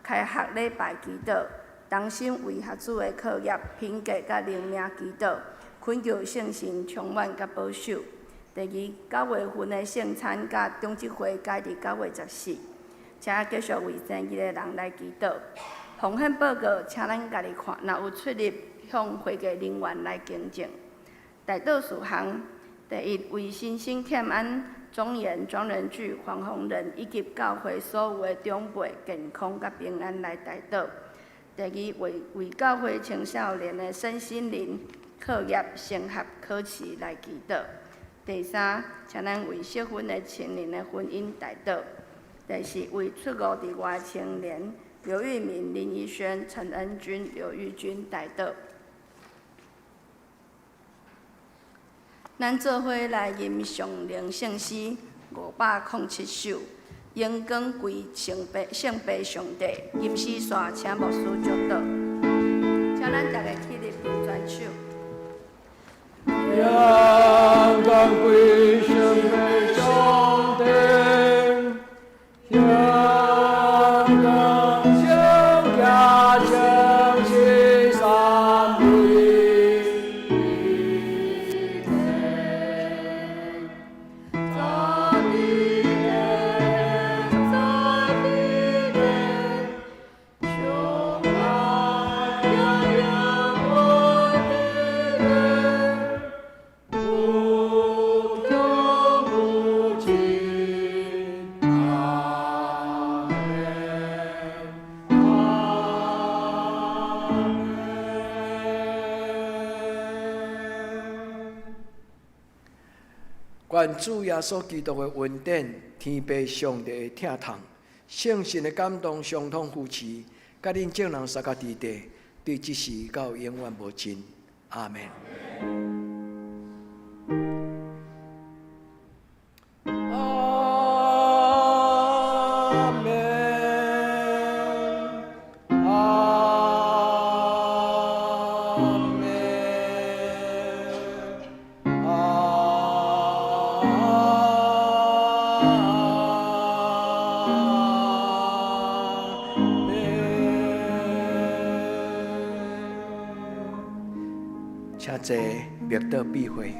開學禮拜祈禱，同心為學子的課業、品格佮靈命祈禱，懇求聖神充滿佮保守。第二，9月份的聖餐佮長執會改佇9月14，請繼續為生日的人來祈禱。奉獻報告，請咱家己看，若有出入，向會計人員來更正。代禱事項：第一，為新生欠安、莊嚴、莊仁巨、黃宏仁以及教會所有的長輩健康佮平安來代禱。第二，為為教會青少年的身心靈、課業、升學、考試來祈禱。第三，請咱為適婚的青年的婚姻代禱。第四，為出國佇外青年劉玉敏、林怡萱、陳恩君、劉玉君代禱。咱做伙來吟上靈聖詩507首，榮光歸聖父聖父上帝。吟詩煞請牧師祝禱，請咱逐家起立舉雙手。榮光歸聖父上帝，榮光聖子聖神三位一體，在彼天，在彼天，充滿耀耀我的靈，無窮無盡，阿門，阿門。願主耶穌基督的恩典、天父上帝的疼痛、聖神的感動、相通扶持，佮恁眾人相佮佇地，對這時到永遠無盡。阿門。阿門。阿門。阿門。請坐，默禱閉會。